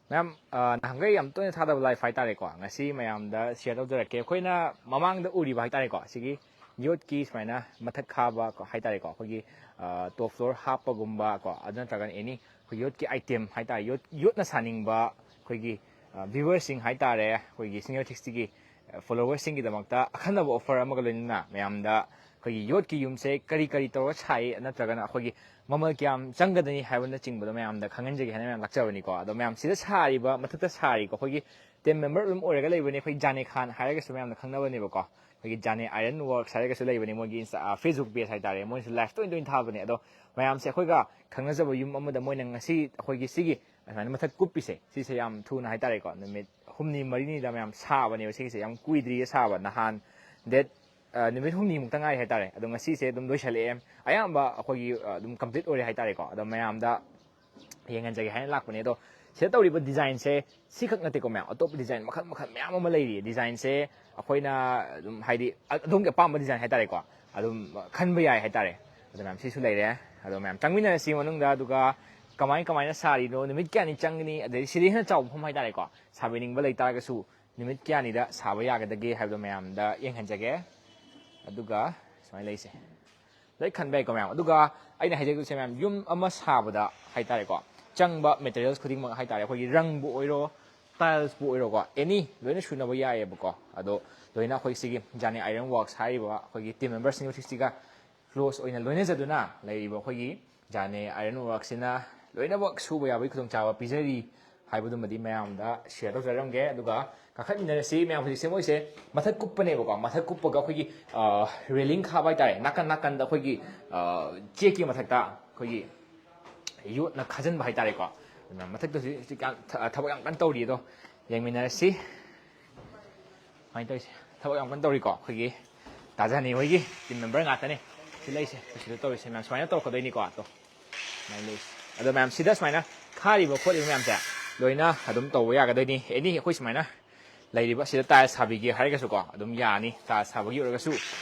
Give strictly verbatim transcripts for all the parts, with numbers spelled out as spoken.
ꯃꯌꯥꯝ, ꯑ, ꯅꯍꯥꯟꯈꯩ ꯌꯥꯝ ꯇꯣꯏꯅ ꯊꯥꯗꯕ ꯂꯥꯏꯐ ꯍꯥꯏꯇꯥꯔꯦꯀꯣ, ꯉꯁꯤ ꯃꯌꯥꯝꯗ ꯁꯤꯌꯔ ꯇꯧꯖꯔꯛꯀꯦ꯫ ꯑꯩꯈꯣꯏꯅ ꯃꯃꯥꯡꯗ ꯎꯔꯤꯕ ꯍꯥꯏꯇꯥꯔꯦꯀꯣ, ꯁꯤꯒꯤ ꯌꯣꯠꯀꯤ ꯁꯨꯃꯥꯏꯅ ꯃꯊꯛ ꯈꯥꯕ ꯀꯣ, ꯍꯥꯏꯇꯥꯔꯦꯀꯣ, ꯑꯩꯈꯣꯏꯒꯤ, ꯑ, ꯇꯣꯞ ꯐ꯭ꯂꯣꯔ ꯍꯥꯞꯄꯒꯨꯝꯕ ꯀꯣ, ꯑꯗꯨ ꯅꯠꯇ꯭ꯔꯒꯅ ꯑꯦꯅꯤ ꯑꯩꯈꯣꯏ ꯌꯣꯠꯀꯤ ꯑꯥꯏꯇꯦꯝ ꯍꯥꯏꯇꯥꯔꯦ, ꯌꯣꯠ, ꯌꯣꯠꯅ ꯁꯥꯅꯤꯡꯕ ꯑꯩꯈꯣꯏꯒꯤ, ꯑ, ꯚ꯭ꯌꯨꯋꯔꯁꯤꯡ ꯍꯥꯏꯇꯥꯔꯦ, ꯑꯩꯈꯣꯏꯒꯤ ꯁꯤꯅꯤꯌꯔ ꯊ꯭ꯔꯤ ꯁꯤꯛꯁꯇꯤꯒꯤ ꯐꯣꯂꯣꯋꯔꯁꯤꯡꯒꯤꯗꯃꯛꯇ ꯑꯈꯟꯅꯕ ꯑꯣꯐꯔ ꯑꯃꯒ ꯂꯣꯏꯅꯅ ꯃꯌꯥꯝꯗ ꯑꯩꯈꯣꯏꯒꯤ ꯌꯣꯠꯀꯤ ꯌꯨꯝꯁꯦ ꯀꯔꯤ ꯀꯔꯤ ꯇꯧꯔ ꯁꯥꯏ, ꯅꯠꯇ꯭ꯔꯒꯅ ꯑꯩꯈꯣꯏꯒꯤ ꯃꯃꯜ ꯀꯌꯥꯝ ꯆꯪꯒꯗꯅꯤ ꯍꯥꯏꯕꯅꯆꯤꯡꯕꯗꯣ ꯃꯌꯥꯝꯗ ꯈꯪꯍꯟꯖꯒꯦ ꯍꯥꯏꯅ ꯃꯌꯥꯝ ꯂꯥꯛꯆꯕꯅꯤꯀꯣ꯫ ꯑꯗꯣ ꯃꯌꯥꯝ ꯁꯤꯗ ꯁꯥꯔꯤꯕ, ꯃꯊꯛꯇ ꯁꯥꯔꯤꯀꯣ, ꯑꯩꯈꯣꯏꯒꯤ ꯇꯤꯝ ꯃꯦꯝꯕꯔ ꯑꯗꯨꯝ ꯑꯣꯏꯔꯒ ꯂꯩꯕꯅꯦ, ꯑꯩꯈꯣꯏ ꯖꯥꯅꯦ ꯈꯥꯟ ꯍꯥꯏꯔꯒꯁꯨ ꯃꯌꯥꯝꯅ ꯈꯪꯅꯕꯅꯦꯕꯀꯣ꯫ ꯑꯩꯈꯣꯏꯒꯤ ꯖꯥꯅꯦ ꯑꯥꯏꯔꯟ ꯋꯥꯔꯛꯁ ꯍꯥꯏꯔꯒꯁꯨ ꯂꯩꯕꯅꯦ, ꯃꯣꯏꯒꯤ ꯏꯟꯁꯇꯥ, ꯑ, ꯐꯦꯁꯕꯨꯛ ꯄꯦꯖ ꯍꯥꯏꯇꯥꯔꯦ, ꯃꯣꯏꯁꯨ ꯂꯥꯏꯐ ꯇꯣꯏꯅ ꯇꯣꯏꯅ ꯊꯥꯕꯅꯦ꯫ ꯑꯗꯣ ꯃꯌꯥꯝꯁꯦ ꯑꯩꯈꯣꯏꯒ ꯈꯪꯅꯖꯕ ꯌꯨꯝ ꯑꯃꯗ ꯃꯣꯏꯅ ꯉꯁꯤ ꯑꯩꯈꯣꯏꯒꯤ ꯁꯤꯒꯤ ꯑꯗꯨꯃꯥꯏꯅ ꯃꯊꯛ ꯀꯨꯞꯄꯤꯁꯦ, ꯁꯤꯁꯦ ꯌꯥꯝ ꯊꯨꯅ ꯍꯥꯏꯇꯥꯔꯦꯀꯣ, ꯅꯨꯃꯤꯠ ꯍꯨꯝꯅꯤ ꯃꯔꯤꯅꯤꯗ ꯃꯌꯥꯝ ꯁꯥꯕꯅꯦꯕ꯫ ꯁꯤꯒꯤꯁꯦ ꯌꯥꯝ ꯀꯨꯏꯗ꯭ꯔꯤꯌꯦ ꯁꯥꯕ, ꯅꯍꯥꯟ ꯗꯦꯠ, ꯑ, ꯅꯨꯃꯤꯠ ꯍꯨꯝꯅꯤꯃꯨꯛꯇ ꯉꯥꯏꯔꯤ ꯍꯥꯏꯇꯥꯔꯦ꯫ ꯑꯗꯣ ꯉꯁꯤꯁꯦ ꯑꯗꯨꯝ ꯂꯣꯏꯁꯜꯂꯛꯑꯦ, ꯑꯌꯥꯝꯕ ꯑꯩꯈꯣꯏꯒꯤ, ꯑ, ꯑꯗꯨꯝ ꯀꯝꯄ꯭ꯂꯤꯠ ꯑꯣꯏꯔꯦ ꯍꯥꯏꯇꯥꯔꯦꯀꯣ꯫ ꯑꯗꯣ ꯃꯌꯥꯝꯗ ꯌꯦꯡꯍꯟꯖꯒꯦ ꯍꯥꯏꯅ ꯂꯥꯛꯄꯅꯦ꯫ ꯑꯗꯣ ꯁꯤꯗ ꯇꯧꯔꯤꯕ ꯗꯤꯖꯥꯏꯟꯁꯦ ꯁꯤꯈꯛ ꯅꯠꯇꯦꯀꯣ ꯃꯌꯥꯝ, ꯑꯇꯣꯞꯄ ꯗꯤꯖꯥꯏꯟ ꯃꯈꯜ ꯃꯈꯜ ꯃꯌꯥꯝ ꯑꯃ ꯂꯩꯔꯤ꯫ ꯗꯤꯖꯥꯏꯟꯁꯦ ꯑꯩꯈꯣꯏꯅ ꯑꯗꯨꯝ, ꯍꯥꯏꯗꯤ, ꯑ-, ꯑꯗꯣꯝꯒꯤ ꯑꯄꯥꯝꯕ ꯗꯤꯖꯥꯏꯟ ꯍꯥꯏꯇꯥꯔꯦꯀꯣ, ꯑꯗꯨꯝ ꯈꯟꯕ ꯌꯥꯏ ꯍꯥꯏꯇꯥꯔꯦ꯫ ꯑꯗꯣ ꯃꯌꯥꯝ ꯁꯤꯁꯨ ꯂꯩꯔꯦ꯫ ꯑꯗꯣ ꯃꯌꯥꯝ ꯆꯪꯃꯤꯟꯅꯔꯁꯤ ꯃꯅꯨꯡꯗ, ꯑꯗꯨꯒ ꯀꯃꯥꯏ ꯀꯃꯥꯏꯅ ꯁꯥꯔꯤꯅꯣ, ꯅꯨꯃꯤꯠ ꯀꯌꯥꯅꯤ ꯆꯪꯒꯅꯤ, ꯑꯗꯩ ꯁꯤꯗꯩ ꯍꯦꯟꯅ ꯆꯥꯎꯕ ꯃꯐꯝ ꯍꯥꯏꯇꯥꯔꯦꯀꯣ, ꯁꯥꯕꯤꯅꯤꯡꯕ ꯂꯩꯇꯥꯔꯒꯁꯨ ꯅꯨꯃꯤꯠ ꯀꯌꯥꯅꯤꯗ ꯁꯥꯕ ꯌꯥꯒꯗꯒꯦ ꯍꯥꯏꯕꯗꯣ ꯃꯌꯥꯝꯗ ꯌꯦꯡꯍꯟꯖꯒꯦ꯫ ꯑꯗꯨꯒ ꯁꯨꯃꯥꯏꯅ ꯂꯩꯁꯦ꯫ ꯂꯣꯏ ꯈꯟꯕ ꯌꯥꯏꯀꯣ ꯃꯌꯥꯝ꯫ ꯑꯗꯨꯒ ꯑꯩꯅ ꯍꯥꯏꯖꯒꯗꯣꯏꯁꯦ ꯃꯌꯥꯝ, ꯌꯨꯝ ꯑꯃ ꯁꯥꯕꯗ ꯍꯥꯏꯇꯥꯔꯦꯀꯣ, ꯆꯪꯕ ꯃꯦꯇꯔꯤꯌꯦꯜꯁ ꯈꯨꯗꯤꯡꯃꯛ ꯍꯥꯏꯇꯥꯔꯦ, ꯑꯩꯈꯣꯏꯒꯤ ꯔꯪꯕꯨ ꯑꯣꯏꯔꯣ, ꯇꯥꯏꯜꯁꯄꯨ ꯑꯣꯏꯔꯣꯀꯣ, ꯑꯦꯅꯤ ꯂꯣꯏꯅ ꯁꯨꯅꯕ ꯌꯥꯏꯑꯕꯀꯣ꯫ ꯑꯗꯣ ꯂꯣꯏꯅ ꯑꯩꯈꯣꯏ ꯁꯤꯒꯤ ꯖꯥꯅꯦ ꯑꯥꯏꯔꯟ ꯋꯥꯔꯛꯁ ꯍꯥꯏꯔꯤꯕ ꯑꯩꯈꯣꯏꯒꯤ ꯇꯤꯝ ꯃꯦꯝꯕꯔꯁꯤꯡ ꯁꯤꯛꯁꯇꯤꯒ ꯀ꯭ꯂꯣꯁ ꯑꯣꯏꯅ ꯂꯣꯏꯅꯖꯗꯨꯅ ꯂꯩꯔꯤꯕ ꯑꯩꯈꯣꯏꯒꯤ ꯖꯥꯅꯦ ꯑꯥꯏꯔꯟ ꯋꯥꯔꯛꯁꯤꯅ ꯂꯣꯏꯅꯃꯛ ꯁꯨꯕ ꯌꯥꯕꯒꯤ ꯈꯨꯗꯣꯡꯆꯥꯕ ꯄꯤꯖꯔꯤ ꯍꯥꯏꯕꯗꯨꯃꯗꯤ ꯃꯌꯥꯝꯗ ꯁꯤꯌꯔ ꯇꯧꯖꯔꯝꯒꯦ꯫ ꯑꯗꯨꯒ ꯀꯥꯈꯠꯃꯤꯟꯅꯔꯁꯤ ꯃꯌꯥꯝ꯫ ꯍꯧꯖꯤꯛꯁꯦ ꯃꯣꯏꯁꯦ ꯃꯊꯛ ꯀꯨꯞꯄꯅꯦꯕꯀꯣ, ꯃꯊꯛ ꯀꯨꯞꯄꯒ ꯑꯩꯈꯣꯏꯒꯤ, ꯑ, ꯔꯦꯂꯤꯡ ꯈꯥꯕ ꯍꯥꯏꯇꯥꯔꯦ, ꯅꯥꯀꯟ ꯅꯥꯀꯟꯗ ꯑꯩꯈꯣꯏꯒꯤ, ꯑ, ꯆꯦꯛꯀꯤ ꯃꯊꯛꯇ ꯑꯩꯈꯣꯏꯒꯤ ꯌꯣꯠꯅ ꯈꯥꯖꯤꯟꯕ ꯍꯥꯏꯇꯥꯔꯦꯀꯣ꯫ ꯑꯗꯨꯅ ꯃꯊꯛꯇ ꯍꯧꯖꯤꯛ, ꯍꯧꯖꯤꯛ ꯌꯥꯝ ꯊ-, ꯊꯕꯛ ꯌꯥꯝ ꯀꯟꯅ ꯇꯧꯔꯤ ꯑꯗꯣ, ꯌꯦꯡꯃꯤꯟꯅꯔꯁꯤ꯫ ꯁꯨꯃꯥꯏꯅ ꯇꯧꯔꯤꯁꯦ, ꯊꯕꯛ ꯌꯥꯝ ꯀꯟꯅ ꯇꯧꯔꯤꯀꯣ꯫ ꯑꯩꯈꯣꯏꯒꯤ ꯇꯥꯖꯥꯅꯤ ꯍꯣꯏꯒꯤ ꯇꯤꯝ ꯃꯦꯝꯕꯔ ꯉꯥꯛꯇꯅꯦ ꯁꯤ ꯂꯩꯁꯦ, ꯑꯩꯈꯣꯏ ꯁꯤꯗ ꯇꯧꯔꯤꯁꯦ ꯃꯌꯥꯝ꯫ ꯁꯨꯃꯥꯏꯅ ꯇꯧꯔꯛꯀꯗꯣꯏꯅꯤꯀꯣ꯫ ꯑꯗꯣ ꯁꯨꯃꯥꯏꯅ ꯂꯩꯁꯦ꯫ ꯑꯗꯣ ꯃꯌꯥꯝ ꯁꯤꯗ ꯁꯨꯃꯥꯏꯅ ꯈꯥꯔꯤꯕ ꯈꯣꯠꯂꯤꯕ ꯃꯌꯥꯝꯁꯦ ꯂꯣꯏꯅ ꯑꯗꯨꯝ ꯇꯧꯕ ꯌꯥꯒꯗꯣꯏꯅꯤ꯫ ꯑꯦꯅꯤ ꯑꯩꯈꯣꯏ ꯁꯨꯃꯥꯏꯅ ꯂꯩꯔꯤꯕ ꯁꯤꯗ ꯇꯥꯏꯜꯁ ꯁꯥꯕꯤꯒꯦ ꯍꯥꯏꯔꯒꯁꯨꯀꯣ ꯑꯗꯨꯝ ꯌꯥꯅꯤ, ꯇꯥꯏꯜꯁ ꯁꯥꯕꯒꯤ ꯑꯣꯏꯔꯒꯁꯨ꯫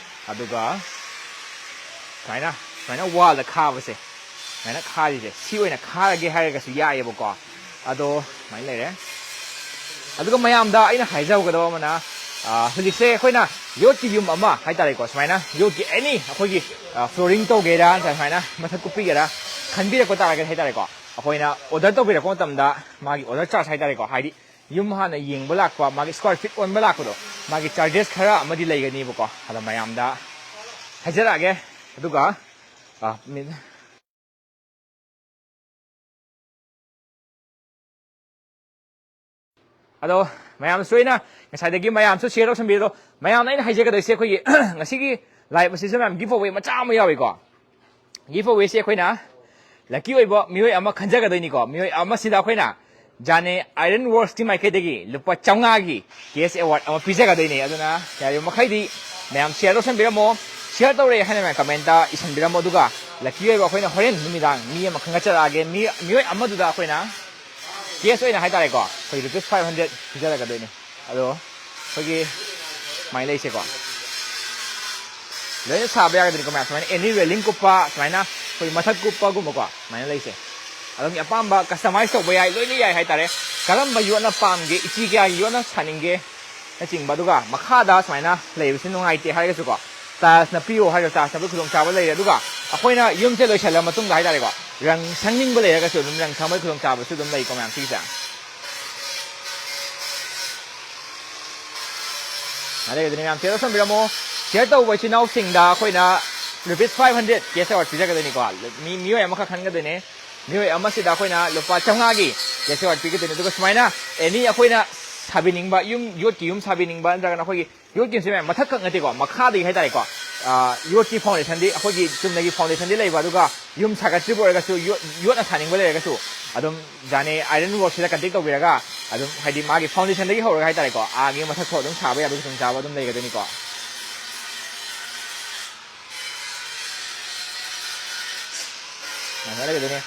ꯑꯗꯨꯒ ꯁꯨꯃꯥꯏꯅ, ꯁꯨꯃꯥꯏꯅ ꯋꯥꯜꯗ ꯈꯥꯕꯁꯦ, ꯁꯨꯃꯥꯏꯅ ꯈꯥꯔꯤꯁꯦ, ꯁꯤ ꯑꯣꯏꯅ ꯈꯥꯔꯒꯦ ꯍꯥꯏꯔꯒꯁꯨ ꯌꯥꯏꯑꯕꯀꯣ꯫ ꯑꯗꯣ ꯁꯨꯃꯥꯏꯅ ꯂꯩꯔꯦ꯫ ꯑꯗꯨꯒ ꯃꯌꯥꯝꯗ ꯑꯩꯅ ꯍꯥꯏꯖꯍꯧꯒꯗꯕ ꯑꯃꯅ, ꯑ, ꯍꯧꯖꯤꯛꯁꯦ ꯑꯩꯈꯣꯏꯅ ꯌꯣꯠꯀꯤ ꯌꯨꯝ ꯑꯃ ꯍꯥꯏꯇꯥꯔꯦꯀꯣ, ꯁꯨꯃꯥꯏꯅ ꯌꯣꯠꯀꯤ ꯑꯦꯅꯤ ꯑꯩꯈꯣꯏꯒꯤ, ꯑ, ꯐ꯭ꯂꯣꯔꯤꯡ ꯇꯧꯒꯦꯔꯥ ꯅꯠꯇ꯭ꯔꯒ ꯁꯨꯃꯥꯏꯅ ꯃꯊꯛ ꯀꯨꯞꯄꯤꯒꯦꯔꯥ ꯈꯟꯕꯤꯔꯛꯄ ꯇꯥꯔꯒꯗꯤ ꯍꯥꯏꯇꯥꯔꯦꯀꯣ, ꯑꯩꯈꯣꯏꯅ ꯑꯣꯔꯗꯔ ꯇꯧꯕꯤꯔꯛꯄ ꯃꯇꯝꯗ ꯃꯥꯒꯤ ꯑꯣꯔꯗꯔ ꯆꯥꯔꯖ ꯍꯥꯏꯇꯥꯔꯦꯀꯣ, ꯍꯥꯏꯗꯤ ꯌꯨꯝ ꯍꯥꯟꯅ ꯌꯦꯡꯕ ꯂꯥꯛꯄ, ꯃꯥꯒꯤ ꯁ꯭ꯀ꯭ꯋꯥꯔ ꯐꯤꯠ ꯑꯣꯟꯕ ꯂꯥꯛꯄꯗꯣ, ꯃꯥꯒꯤ ꯆꯥꯔꯖꯦꯁ ꯈꯔ ꯑꯃꯗꯤ ꯂꯩꯒꯅꯤꯕꯀꯣ꯫ ꯑꯗꯣ ꯃꯌꯥꯝꯗ ꯍꯥꯏꯖꯔꯛꯑꯒꯦ꯫ ꯑꯗꯨꯒ, ꯑ, ꯃꯤ-, ꯑꯗꯣ ꯃꯌꯥꯝꯁꯨ ꯑꯩꯅ ꯉꯁꯥꯏꯗꯒꯤ ꯃꯌꯥꯝꯁꯨ ꯁꯤꯌꯔ ꯇꯧꯁꯟꯕꯤꯔꯣ꯫ ꯃꯌꯥꯝꯅ ꯑꯩꯅ ꯍꯥꯏꯖꯒꯗꯣꯏꯁꯦ, ꯑꯩꯈꯣꯏꯒꯤ ꯉꯁꯤꯒꯤ ꯂꯥꯏꯞ ꯑꯁꯤꯁꯨ ꯃꯌꯥꯝ ꯒꯤꯐ ꯑꯋꯦ ꯃꯆꯥ ꯑꯃ ꯌꯥꯎꯏꯀꯣ꯫ ꯒꯤꯐ ꯑꯋꯦꯁꯦ ꯑꯩꯈꯣꯏꯅ ꯂꯛꯀꯤ ꯑꯣꯏꯕ ꯃꯤꯑꯣꯏ ꯑꯃ ꯈꯟꯖꯒꯗꯣꯏꯅꯤꯀꯣ꯫ ꯃꯤꯑꯣꯏ ꯑꯃꯁꯤꯗ ꯑꯩꯈꯣꯏꯅ ꯖꯥꯅꯦ ꯑꯥꯏꯔꯟ ꯋꯣꯔꯛꯁꯀꯤ ꯃꯥꯏꯀꯩꯗꯒꯤ ꯂꯨꯄꯥ ꯆꯥꯝꯃꯉꯥꯒꯤ ꯀꯦꯁ ꯑꯦꯋꯥꯔꯗ ꯑꯃ ꯄꯤꯖꯒꯗꯣꯏꯅꯤ꯫ ꯑꯗꯨꯅ ꯌꯥꯔꯤꯕ ꯃꯈꯩꯗꯤ ꯃꯌꯥꯝ ꯁꯤꯌꯔ ꯇꯧꯁꯟꯕꯤꯔꯝꯃꯣ꯫ ꯁꯤꯌꯔ ꯇꯧꯔꯦ ꯍꯥꯏꯅ ꯃꯌꯥꯝ ꯀꯃꯦꯟꯇ ꯏꯁꯟꯕꯤꯔꯝꯃꯣ꯫ ꯑꯗꯨꯒ ꯂꯛꯀꯤ ꯑꯣꯏꯕ ꯑꯩꯈꯣꯏꯅ ꯍꯣꯔꯦꯟ ꯅꯨꯃꯤꯗꯥꯡ ꯃꯤ ꯑꯃ ꯈꯟꯒꯠꯆꯔꯛꯑꯒꯦ꯫ ꯃꯤ, ꯃꯤꯑꯣꯏ ꯑꯃꯗꯨꯗ ꯑꯩꯈꯣꯏꯅ ꯀꯦꯁ ꯑꯣꯏꯅ ꯍꯥꯏꯇꯥꯔꯦꯀꯣ, ꯑꯩꯈꯣꯏ ꯔꯨꯄꯤꯁ ꯐꯥꯏꯚ ꯍꯟꯗ꯭ꯔꯦꯗ ꯄꯤꯖꯔꯛꯀꯗꯣꯏꯅꯤ꯫ ꯑꯗꯣ ꯑꯩꯈꯣꯏꯒꯤ ꯁꯨꯃꯥꯏꯅ ꯂꯩꯁꯦꯀꯣ, ꯂꯣꯏꯅ ꯁꯥꯕ ꯌꯥꯒꯗꯣꯏꯅꯤꯀꯣ ꯃꯌꯥꯝ꯫ ꯁꯨꯃꯥꯏꯅ ꯑꯦꯅꯤ ꯔꯦꯂꯤꯡ ꯀꯨꯞꯄ, ꯁꯨꯃꯥꯏꯅ ꯑꯩꯈꯣꯏ ꯃꯊꯛ ꯀꯨꯞꯄꯒꯨꯝꯕꯀꯣ, ꯁꯨꯃꯥꯏꯅ ꯂꯩꯁꯦ꯫ ꯑꯗꯣꯝꯒꯤ ꯑꯄꯥꯝꯕ ꯀꯁꯇꯃꯥꯏꯁ ꯇꯧꯕ ꯌꯥꯏ, ꯂꯣꯏꯅ ꯌꯥꯏ ꯍꯥꯏꯇꯥꯔꯦ꯫ ꯀꯔꯝꯕ ꯌꯣꯠꯅ ꯄꯥꯝꯒꯦ, ꯏꯆꯦ ꯀꯌꯥꯒꯤ ꯌꯣꯠꯅ ꯁꯥꯅꯤꯡꯒꯦ ꯅꯆꯤꯡꯕ꯫ ꯑꯗꯨꯒ ꯃꯈꯥꯗ ꯁꯨꯃꯥꯏꯅ ꯂꯩꯕꯁꯤ ꯅꯨꯡꯉꯥꯏꯇꯦ ꯍꯥꯏꯔꯒꯁꯨꯀꯣ, ꯇꯥꯏꯜꯁ ꯅꯞꯄꯤꯌꯣ ꯍꯥꯏꯔꯒ ꯇꯥꯏꯜꯁ ꯅꯞꯄꯒꯤ ꯈꯨꯗꯣꯡꯆꯥꯕ ꯂꯩꯔꯦ꯫ ꯑꯗꯨꯒ ꯑꯩꯈꯣꯏꯅ ꯌꯨꯝꯁꯦ ꯂꯣꯏꯁꯤꯜꯂ ꯃꯇꯨꯡꯗ ꯍꯥꯏꯇꯥꯔꯦꯀꯣ, ꯔꯪ ꯁꯪꯅꯤꯡꯕ ꯂꯩꯔꯒꯁꯨ ꯑꯗꯨꯝ ꯔꯪ ꯁꯪꯕꯒꯤ ꯈꯨꯗꯣꯡꯆꯥꯕꯁꯨ ꯑꯗꯨꯝ ꯂꯩꯀꯣ ꯃꯌꯥꯝ ꯁꯤꯒꯤꯁꯦ꯫ ꯑꯗꯨꯒ ꯑꯗꯨꯅ ꯃꯌꯥꯝ ꯁꯤꯌꯔ ꯇꯧꯁꯟꯕꯤꯔꯝꯃꯣ꯫ ꯁꯤꯌꯔ ꯇꯧꯕ ꯏꯆꯤꯟ ꯏꯅꯥꯎꯁꯤꯡꯗ ꯑꯩꯈꯣꯏꯅ rupees five hundred cash award ꯄꯤꯖꯒꯗꯣꯏꯅꯤꯀꯣ꯫ ꯃꯤ, ꯃꯤꯑꯣꯏ ꯑꯃꯈꯛ ꯈꯟꯒꯗꯣꯏꯅꯦ꯫ ꯃꯤꯑꯣꯏ ꯑꯃꯁꯤꯗ ꯑꯩꯈꯣꯏꯅ ꯂꯨꯄꯥ ꯆꯥꯝꯃꯉꯥꯒꯤ ꯀꯦꯁ ꯑꯦꯋꯥꯔꯗ ꯄꯤꯒꯗꯣꯏꯅꯤ꯫ ꯑꯗꯨꯒ ꯁꯨꯃꯥꯏꯅ ꯑꯦꯅꯤ ꯑꯩꯈꯣꯏꯅ ꯁꯥꯕꯤꯅꯤꯡꯕ, ꯌꯨꯝ, ꯌꯣꯠꯀꯤ ꯌꯨꯝ ꯁꯥꯕꯤꯅꯤꯡꯕ ꯅꯠꯇ꯭ꯔꯒꯅ ꯑꯩꯈꯣꯏꯒꯤ ꯌꯣꯠꯀꯤ ꯌꯨꯝꯁꯦ ꯃꯌꯥꯝ ꯃꯊꯛ ꯈꯛ ꯅꯠꯇꯦꯀꯣ, ꯃꯈꯥꯗꯒꯤ ꯍꯥꯏꯇꯥꯔꯦꯀꯣ, ꯑ, ꯌꯣꯠꯀꯤ ꯐꯥꯎꯟꯗꯦꯁꯟꯗꯤ, ꯑꯩꯈꯣꯏꯒꯤ ꯆꯨꯝꯅꯒꯤ ꯐꯥꯎꯟꯗꯦꯁꯟꯗꯤ ꯂꯩꯕ, ꯑꯗꯨꯒ ꯌꯨꯝ ꯁꯥꯒꯠꯇ꯭ꯔꯤꯕ ꯑꯣꯏꯔꯒꯁꯨ, ꯌꯣꯠ, ꯌꯣꯠꯅ ꯁꯥꯅꯤꯡꯕ ꯂꯩꯔꯒꯁꯨ ꯑꯗꯨꯝ ꯖꯥꯅꯦ ꯑꯥꯏꯔꯟ ꯋꯣꯔꯛꯁꯤꯗ ꯀꯟꯇꯦꯛ ꯇꯧꯕꯤꯔꯒ ꯑꯗꯨꯝ, ꯍꯥꯏꯗꯤ ꯃꯥꯒꯤ ꯐꯥꯎꯟꯗꯦꯁꯟꯗꯒꯤ ꯍꯧꯔꯒ ꯍꯥꯏꯇꯥꯔꯦꯀꯣ, ꯑꯥꯒꯤ ꯃꯊꯛ ꯐꯥꯎ ꯑꯗꯨꯝ ꯁꯥꯕ ꯌꯥꯕꯒꯤ ꯈꯨꯗꯣꯡꯆꯥꯕ ꯑꯗꯨꯝ ꯂꯩꯒꯗꯣꯏꯅꯤꯀꯣ꯫ ꯉꯥꯏꯈꯣ, ꯂꯩꯒꯗꯣꯏꯅꯦ꯫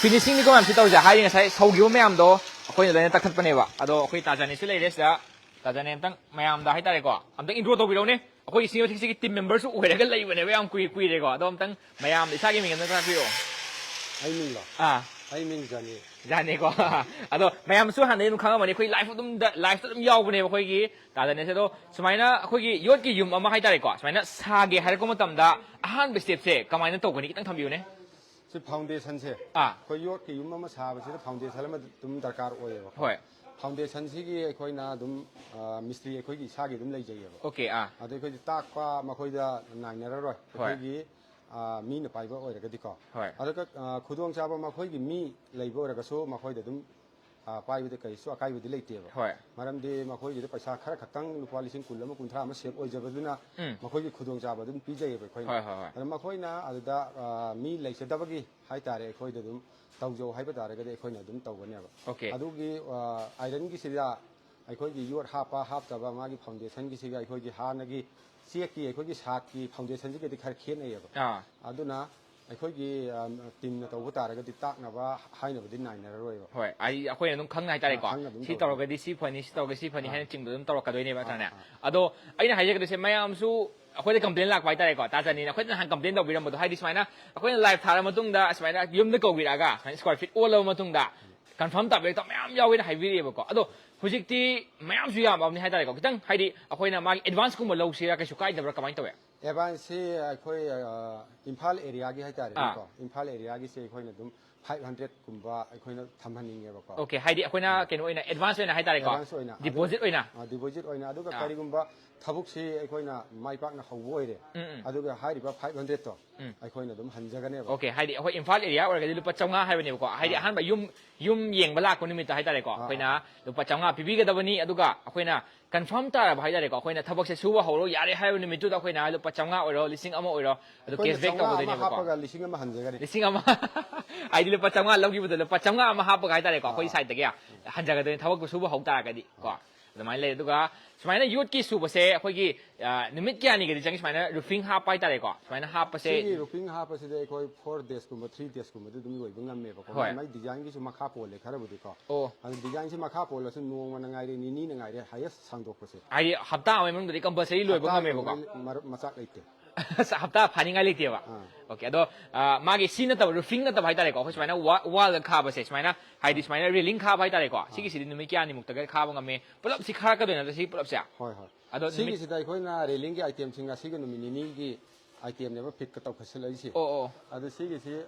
ꯐꯤꯅꯤꯁꯤꯡꯅꯤꯀꯣ ꯃꯌꯥꯝ ꯁꯤ ꯇꯧꯔꯤꯁꯦ꯫ ꯍꯥꯏꯗꯤ ꯉꯁꯥꯏ ꯁꯧꯈꯤꯕ ꯃꯌꯥꯝꯗꯣ ꯑꯩꯈꯣꯏꯅ ꯂꯣꯏꯅ ꯇꯛꯊꯠꯄꯅꯦꯕ꯫ ꯑꯗꯣ ꯑꯩꯈꯣꯏ ꯇꯥꯖꯥꯅꯤꯁꯨ ꯂꯩꯔꯦ ꯁꯤꯗ꯫ ꯇꯥꯖꯥꯅꯤ ꯑꯝꯇꯪ ꯃꯌꯥꯝꯗ ꯍꯥꯏꯇꯥꯔꯦꯀꯣ, ꯑꯝꯇꯪ ꯏꯟꯇ꯭ꯔꯣ ꯇꯧꯕꯤꯔꯛꯎꯅꯦ꯫ ꯑꯩꯈꯣꯏ ꯁꯤ ꯃꯊꯛꯁꯤꯒꯤ ꯇꯤꯝ ꯃꯦꯝꯕꯔꯁꯨ ꯑꯣꯏꯔꯒ ꯂꯩꯕꯅꯦꯕ, ꯌꯥꯝ ꯀꯨꯏ-, ꯀꯨꯏꯔꯦꯀꯣ꯫ ꯑꯗꯣ ꯑꯝꯇꯪ ꯃꯌꯥꯝꯗ ꯏꯁꯥꯒꯤ ꯃꯤꯡ ꯑꯝꯇꯪ ꯇꯥꯛꯄꯤꯔꯛꯑꯣ꯫ ꯑꯩ ꯃꯤꯡꯂꯣ? ꯑꯥ꯫ ꯑꯩ ꯃꯤꯡ ꯖꯥꯅꯤ꯫ ꯌꯥꯅꯤꯀꯣ꯫ ꯑꯗꯣ ꯃꯌꯥꯝꯁꯨ ꯍꯥꯟꯅꯗꯤ ꯑꯗꯨꯝ ꯈꯪꯉꯝꯃꯅꯤ, ꯑꯩꯈꯣꯏ ꯂꯥꯏꯐ ꯑꯗꯨꯝ ꯂꯥꯏꯐꯇ ꯑꯗꯨꯝ ꯌꯥꯎꯕꯅꯦꯕ ꯑꯩꯈꯣꯏꯒꯤ ꯇꯥꯗꯅꯦꯁꯦ꯫ ꯑꯗꯣ ꯁꯨꯃꯥꯏꯅ ꯑꯩꯈꯣꯏꯒꯤ ꯌꯣꯠꯀꯤ ꯌꯨꯝ ꯑꯃ ꯍꯥꯏꯇꯥꯔꯦꯀꯣ, ꯁꯨꯃꯥꯏꯅ ꯁꯥꯒꯦ ꯍꯥꯏꯔꯛꯄ ꯃꯇꯝꯗ ꯑꯍꯥꯟꯕ ꯁ꯭ꯇꯦꯞꯁꯦ ꯀꯃꯥꯏꯅ ꯇꯧꯒꯅꯤ, ꯈꯤꯇꯪ ꯊꯝꯕꯤꯌꯨꯅꯦ꯫ ꯁꯤ ꯐꯥꯎꯟꯗꯦꯁꯟꯁꯦ ꯑꯥ꯫ ꯑꯩꯈꯣꯏ ꯌꯣꯠꯀꯤ ꯌꯨꯝ ꯑꯃ ꯁꯥꯕꯁꯤꯗ ꯐꯥꯎꯟꯗꯦꯁꯟ ꯑꯃ ꯑꯗꯨꯝ ꯗꯔꯀꯥꯔ ꯑꯣꯏꯌꯦꯕ꯫ ꯍꯣꯏ꯫ ꯐꯥꯎꯟꯗꯦꯁꯟꯁꯤꯒꯤ ꯑꯩꯈꯣꯏꯅ ꯑꯗꯨꯝ ꯑ, ꯃꯤꯁꯇ꯭ꯔꯤ ꯑꯩꯈꯣꯏꯒꯤ ꯏꯁꯥꯒꯤ ꯑꯗꯨꯝ ꯂꯩꯖꯩꯌꯦꯕ꯫ ꯑꯣꯀꯦ꯫ ꯑꯥ꯫ ꯑꯗꯣ ꯑꯩꯈꯣꯏꯗꯤ ꯇꯥꯛꯄ ꯃꯈꯣꯏꯗ ꯅꯥꯏꯅꯔꯔꯣꯏ꯫ ꯍꯣꯏ꯫ ꯑꯩꯈꯣꯏꯒꯤ ꯑ, ꯃꯤꯅ ꯄꯥꯏꯕ ꯑꯣꯏꯔꯒꯗꯤꯀꯣ꯫ ꯍꯣꯏ꯫ ꯑꯗꯨꯒ ꯑ, ꯈꯨꯗꯣꯡꯆꯥꯕ ꯃꯈꯣꯏꯒꯤ ꯃꯤ ꯂꯩꯕ ꯑꯣꯏꯔꯒꯁꯨ ꯃꯈꯣꯏꯗ ꯑꯗꯨꯝ ꯑ, ꯄꯥꯏꯕꯗ ꯀꯔꯤꯁꯨ ꯑꯀꯥꯏꯕꯗꯤ ꯂꯩꯇꯦꯕ꯫ ꯍꯣꯏ꯫ ꯃꯔꯝꯗꯤ ꯃꯈꯣꯏꯒꯤꯗ ꯄꯩꯁꯥ ꯈꯔ ꯈꯛꯇꯪ, ꯂꯨꯄꯥ ꯂꯤꯁꯤꯡ ꯀꯨꯟ ꯑꯃ, ꯀꯨꯟꯊ꯭ꯔꯥ ꯑꯃ ꯁꯦꯞ ꯑꯣꯏꯖꯕꯗꯨꯅ ꯎꯝ꯫ ꯃꯈꯣꯏꯒꯤ ꯈꯨꯗꯣꯡꯆꯥꯕ ꯑꯗꯨꯝ ꯄꯤꯖꯩꯌꯦꯕ ꯑꯩꯈꯣꯏꯅ꯫ ꯍꯣꯏ, ꯍꯣꯏ, ꯍꯣꯏ꯫ ꯑꯗ ꯃꯈꯣꯏꯅ ꯑꯗꯨꯗ ꯑ, ꯃꯤ ꯂꯩꯖꯗꯕꯒꯤ ꯍꯥꯏꯇꯥꯔꯦ, ꯑꯩꯈꯣꯏꯗ ꯑꯗꯨꯝ ꯇꯧꯖꯧ ꯍꯥꯏꯕ ꯇꯥꯔꯒꯗꯤ ꯑꯩꯈꯣꯏꯅ ꯑꯗꯨꯝ ꯇꯧꯒꯅꯦꯕ꯫ ꯑꯣꯀꯦ꯫ ꯑꯗꯨꯒꯤ ꯑ, ꯑꯥꯏꯔꯟꯒꯤꯁꯤꯗ ꯑꯩꯈꯣꯏꯒꯤ ꯌꯣꯠ ꯍꯥꯞꯄ ꯍꯥꯞꯇꯕ, ꯃꯥꯒꯤ ꯐꯥꯎꯟꯗꯦꯁꯟꯒꯤꯁꯤꯒ ꯑꯩꯈꯣꯏꯒꯤ ꯍꯥꯟꯅꯒꯤ ꯆꯦꯛꯀꯤ ꯑꯩꯈꯣꯏꯒꯤ ꯁꯥꯠꯀꯤ ꯐꯥꯎꯟꯗꯦꯁꯟꯁꯤꯒꯗꯤ ꯈꯔ ꯈꯦꯠꯅꯩꯌꯦꯕ꯫ ꯑꯥ꯫ ꯑꯗꯨꯅ ꯑꯩꯈꯣꯏꯒꯤ ꯑ, ꯇꯤꯝꯅ ꯇꯧꯕ ꯇꯥꯔꯒꯗꯤ ꯇꯥꯛꯅꯕ ꯍꯥꯏꯅꯕꯗꯤ ꯅꯥꯏꯅꯔꯔꯣꯏꯕ꯫ ꯍꯣꯏ, ꯍꯥꯏꯗꯤ ꯑꯩꯈꯣꯏꯅ ꯑꯗꯨꯝ ꯈꯪꯅ ꯍꯥꯏꯇꯥꯔꯦꯀꯣ, ꯑꯥ, ꯈꯪꯅ ꯑꯗꯨꯝ ꯁꯤ ꯇꯧꯔꯦ꯫ ꯇꯧꯔꯒꯗꯤ ꯁꯤ ꯐꯅꯤ, ꯁꯤ ꯇꯧꯔꯒꯗꯤ ꯁꯤ ꯐꯅꯤ ꯑꯥ꯫ ꯍꯥꯏꯅ ꯆꯤꯡꯕ ꯑꯗꯨꯝ ꯇꯧꯔꯛꯀꯗꯣꯏꯅꯦꯕ ꯑꯥ, ꯅꯠꯇ꯭ꯔꯅꯦ꯫ ꯑꯥ꯫ ꯑꯗꯣ ꯑꯩꯅ ꯍꯥꯏꯖꯒꯗꯣꯏꯁꯦ, ꯃꯌꯥꯝꯁꯨ ꯑꯩꯈꯣꯏꯗ ꯀꯝꯄ꯭ꯂꯦꯟ ꯂꯥꯛꯄ ꯍꯥꯏꯇꯥꯔꯦꯀꯣ, ꯇꯥ ꯆꯥꯅꯤꯅ ꯑꯩꯈꯣꯏꯗ ꯅꯍꯥꯟ ꯀꯝꯄ꯭ꯂꯦꯟ ꯇꯧꯕꯤꯔꯝꯕꯗꯣ, ꯍꯥꯏꯗꯤ ꯁꯨꯃꯥꯏꯅ ꯑꯩꯈꯣꯏꯅ ꯂꯥꯏꯚ ꯊꯥꯔ ꯃꯇꯨꯡꯗ ꯁꯨꯃꯥꯏꯅ ꯌꯨꯝꯗ ꯀꯧꯕꯤꯔꯛꯑꯒ ꯁꯨꯃꯥꯏꯅ ꯁ꯭ꯀ꯭ꯋꯥꯔ ꯐꯤꯠ ꯑꯣꯜꯂꯕ ꯃꯇꯨꯡꯗ ꯀꯟꯐꯥꯔꯝ ꯇꯥꯕ ꯍꯦꯛꯇ ꯃꯌꯥꯝ ꯌꯥꯎꯋꯦꯅ ꯍꯥꯏꯕꯤꯔꯛꯑꯦꯕꯀꯣ꯫ ꯑꯗꯣ ꯍꯧꯖꯤꯛꯇꯤ ꯃꯌꯥꯝꯁꯨ ꯌꯥꯝꯃꯕꯅꯤ ꯍꯥꯏꯇꯥꯔꯦꯀꯣ, ꯈꯤꯇꯪ ꯍꯥꯏꯗꯤ ꯑꯩꯈꯣꯏꯅ ꯃꯥꯒꯤ ꯑꯦꯗꯚꯥꯟꯁꯀꯨꯝꯕ ꯂꯧꯁꯤꯔꯥ, ꯀꯩꯁꯨ ꯀꯥꯏꯗꯕ꯭ꯔꯥ, ꯀꯃꯥꯏꯅ ꯇꯧꯋꯦ? ꯑꯦꯗꯚꯥꯟꯁꯁꯤ ꯑꯩꯈꯣꯏ ꯑ, ꯏꯝꯐꯥꯜ ꯑꯦꯔꯤꯌꯥꯒꯤ ꯍꯥꯏꯇꯥꯔꯦꯀꯣ, ꯑꯥ꯫ ꯏꯝꯐꯥꯜ ꯑꯦꯔꯤꯌꯥꯒꯤꯁꯦ ꯑꯩꯈꯣꯏꯅ ꯑꯗꯨꯝ ꯐꯥꯏꯚ ꯍꯟꯗ꯭ꯔꯦꯠꯀꯨꯝꯕ ꯑꯩꯈꯣꯏꯅ ꯊꯝꯍꯟꯅꯤꯡꯉꯦꯕꯀꯣ꯫ ꯑꯣꯀꯦ, ꯍꯥꯏꯗꯤ ꯑꯩꯈꯣꯏꯅ ꯀꯩꯅꯣ ꯑꯣꯏꯅ, ꯑꯦꯗꯚꯥꯟꯁ ꯑꯣꯏꯅ ꯍꯥꯏꯇꯥꯔꯦꯀꯣ, ꯑꯦꯗꯚꯥꯟꯁ ꯑꯣꯏꯅ, ꯑꯗꯨ- ꯗꯤꯄꯣꯖꯤꯠ ꯑꯣꯏꯅ꯫ ꯑ, ꯗꯤꯄꯣꯖꯤꯠ ꯑꯣꯏꯅ꯫ ꯑꯗꯨꯒ ꯑꯥ꯫ ꯀꯔꯤꯒꯨꯝꯕ ꯊꯕꯛꯁꯤ ꯑꯩꯈꯣꯏꯅ ꯃꯥꯏ ꯄꯥꯛꯅ ꯍꯧꯕ ꯑꯣꯏꯔꯦ, ꯎꯝ, ꯎꯝ꯫ ꯑꯗꯨꯒ ꯍꯥꯏꯔꯤꯕ ꯐꯥꯏꯚ ꯍꯟꯗ꯭ꯔꯦꯠꯇꯣ ꯎꯝ꯫ ꯑꯩꯈꯣꯏꯅ ꯑꯗꯨꯝ ꯍꯟꯖꯒꯅꯦꯕ꯫ ꯑꯣꯀꯦ, ꯍꯥꯏꯗꯤ ꯑꯩꯈꯣꯏ ꯏꯝꯐꯥꯜ ꯑꯦꯔꯤꯌꯥ ꯑꯣꯏꯔꯒꯗꯤ ꯂꯨꯄꯥ ꯆꯥꯝꯃꯉꯥ ꯍꯥꯏꯕꯅꯦꯕꯀꯣ, ꯍꯥꯏꯗꯤ ꯑꯥ꯫ ꯑꯍꯥꯟꯕ ꯌꯨꯝ ꯌꯨꯝ ꯌꯦꯡꯕ ꯂꯥꯛꯄ ꯅꯨꯃꯤꯠꯇ ꯍꯥꯏꯇꯥꯔꯦꯀꯣ, ꯑꯥ, ꯑꯩꯈꯣꯏꯅ ꯑꯥ꯫ ꯂꯨꯄꯥ ꯆꯥꯝꯃꯉꯥ ꯄꯤꯕꯤꯒꯗꯕꯅꯤ, ꯑꯗꯨꯒ ꯑꯩꯈꯣꯏꯅ ꯀꯟꯐꯥꯔꯝ ꯇꯥꯔꯕ ꯍꯥꯏꯇꯥꯔꯦꯀꯣ, ꯑꯩꯈꯣꯏꯅ ꯊꯕꯛꯁꯦ ꯁꯨꯕ ꯍꯧꯔꯣ ꯌꯥꯔꯦ ꯍꯥꯏꯕ ꯅꯨꯃꯤꯠꯇꯨꯗ ꯑꯩꯈꯣꯏꯅ ꯂꯨꯄꯥ ꯆꯥꯝꯃꯉꯥ ꯑꯣꯏꯔꯣ, ꯂꯤꯁꯤꯡ ꯑꯃ ꯑꯣꯏꯔꯣ, ꯑꯗꯨ ꯑꯩꯈꯣꯏꯅ ꯀꯦꯁꯕꯦꯛ ꯆꯥꯝꯃꯉꯥ ꯑꯃ ꯇꯧꯒꯗꯣꯏꯅꯦꯕꯀꯣ꯫ ꯍꯥꯞꯄꯒ ꯂꯤꯁꯤꯡ ꯑꯃ ꯍꯟꯖꯒꯅꯤ꯫ ꯂꯤꯁꯤꯡ ꯑꯃ ꯍꯥꯏꯗꯤ ꯂꯨꯄꯥ ꯆꯥꯝꯃꯉꯥ ꯂꯧꯈꯤꯕꯗꯣ ꯂꯨꯄꯥ ꯆꯥꯝꯃꯉꯥ ꯑꯃ ꯍꯥꯞꯄꯒ ꯍꯥꯏꯇꯥꯔꯦꯀꯣ, ꯑꯩꯈꯣꯏꯒꯤ ꯑꯥ꯫ ꯁꯥꯏꯠꯇꯒꯤ ꯍꯟꯖꯒꯗꯣꯏꯅꯤ, ꯊꯕꯛꯇꯨ ꯁꯨꯕ ꯍꯧ ꯇꯥꯔꯒꯗꯤ ꯀꯣ꯫ ꯑꯗꯨꯃꯥꯏꯅ ꯂꯩ꯫ ꯑꯗꯨꯒ ꯁꯨꯃꯥꯏꯅ ꯌꯣꯠꯀꯤ ꯁꯨꯕꯁꯦ ꯑꯩꯈꯣꯏꯒꯤ, ꯑ, ꯅꯨꯃꯤꯠ ꯀꯌꯥꯅꯤꯒꯗꯤ ꯆꯪꯉꯤ, ꯁꯨꯃꯥꯏꯅ ꯔꯨꯐꯤꯡ ꯍꯥꯞꯄ ꯍꯥꯏꯇꯥꯔꯦꯀꯣ, ꯁꯨꯃꯥꯏꯅ ꯍꯥꯞꯄꯁꯦ? ꯁꯤꯒꯤ ꯔꯨꯐꯤꯡ ꯍꯥꯞꯄꯁꯤꯗꯤ ꯑꯩꯈꯣꯏ ꯐꯣꯔ ꯗꯦꯖꯀꯨꯝꯕ, ꯊ꯭ꯔꯤ ꯗꯦꯖꯀꯨꯝꯕꯗꯤ ꯑꯗꯨꯝ ꯂꯣꯏꯕ ꯉꯝꯃꯦꯕꯀꯣ꯫ ꯍꯣꯏ꯫ ꯃꯥꯏ ꯗꯤꯖꯥꯏꯟꯒꯤꯁꯨ ꯃꯈꯥ ꯄꯣꯜꯂꯦ ꯈꯔꯕꯨꯗꯤꯀꯣ꯫ ꯑꯣ꯫ ꯑꯗꯨ ꯗꯤꯖꯥꯏꯟꯁꯤ ꯃꯈꯥ ꯄꯣꯜꯂꯁꯨ ꯅꯣꯡꯃꯅ ꯉꯥꯏꯔꯦ, ꯅꯤꯅꯤꯅ ꯉꯥꯏꯔꯦ, ꯍꯥꯏꯌꯦꯁ ꯁꯥꯡꯗꯣꯛꯄꯁꯦ꯫ ꯍꯥꯏꯗꯤ ꯍꯞꯇꯥ ꯑꯃꯒꯤ ꯃꯅꯨꯡꯗꯗꯤ ꯀꯝꯄꯜꯁꯔꯤ ꯂꯣꯏꯕ ꯍꯞꯇꯥ ꯉꯝꯃꯦꯕꯀꯣ꯫ ꯑꯃꯒꯤ ꯃꯔꯛ ꯃꯆꯥꯛ ꯂꯩꯇꯦ꯫ ꯍꯞꯇꯥ ꯐꯥꯅꯤꯡꯉꯥꯏ ꯂꯩꯇꯦꯕ꯫ ꯑꯥ꯫ Okay, ꯑꯗꯣ, ꯑ, ꯃꯥꯒꯤ ꯁꯤ ꯅꯠꯇꯕ, roofing ꯅꯠꯇꯕ ꯍꯥꯏꯇꯥꯔꯦꯀꯣ, ꯑꯩꯈꯣꯏ ꯁꯨꯃꯥꯏꯅ ꯋꯥ-, wall ꯗ ꯈꯥꯕꯁꯦ, ꯁꯨꯃꯥꯏꯅ, ꯍꯥꯏꯗꯤ ꯁꯨꯃꯥꯏꯅ railing ꯈꯥꯕ ꯍꯥꯏꯇꯥꯔꯦꯀꯣ, ꯁꯤꯒꯤꯁꯤꯗꯤ ꯅꯨꯃꯤꯠ ꯀꯌꯥꯅꯤꯃꯨꯛꯇꯒ ꯈꯥꯕ ꯉꯝꯃꯦ? ꯄꯨꯂꯞꯁꯤ ꯈꯥꯔꯛꯀꯗꯣꯏ ꯅꯠꯇ꯭ꯔꯣ, ꯁꯤ ꯄꯨꯂꯞꯁꯦ? ꯍꯣꯏ, ꯍꯣꯏ꯫ ꯑꯗꯣ ꯅꯨꯃꯤꯠ ꯁꯤꯒꯤꯁꯤꯗ ꯑꯩꯈꯣꯏꯅ railing ꯒꯤ item ꯁꯤꯡ ꯑꯁꯤꯒꯤ ꯅꯨꯃꯤꯠ ꯅꯤꯅꯤꯒꯤ item ꯅꯦꯕ, ꯐꯤꯠꯀ ꯇꯧꯈꯠꯁꯤꯜꯂꯛꯏꯁꯦ꯫ ꯑꯣ, ꯑꯣ꯫ ꯑꯗꯣ ꯁꯤꯒꯤꯁꯤ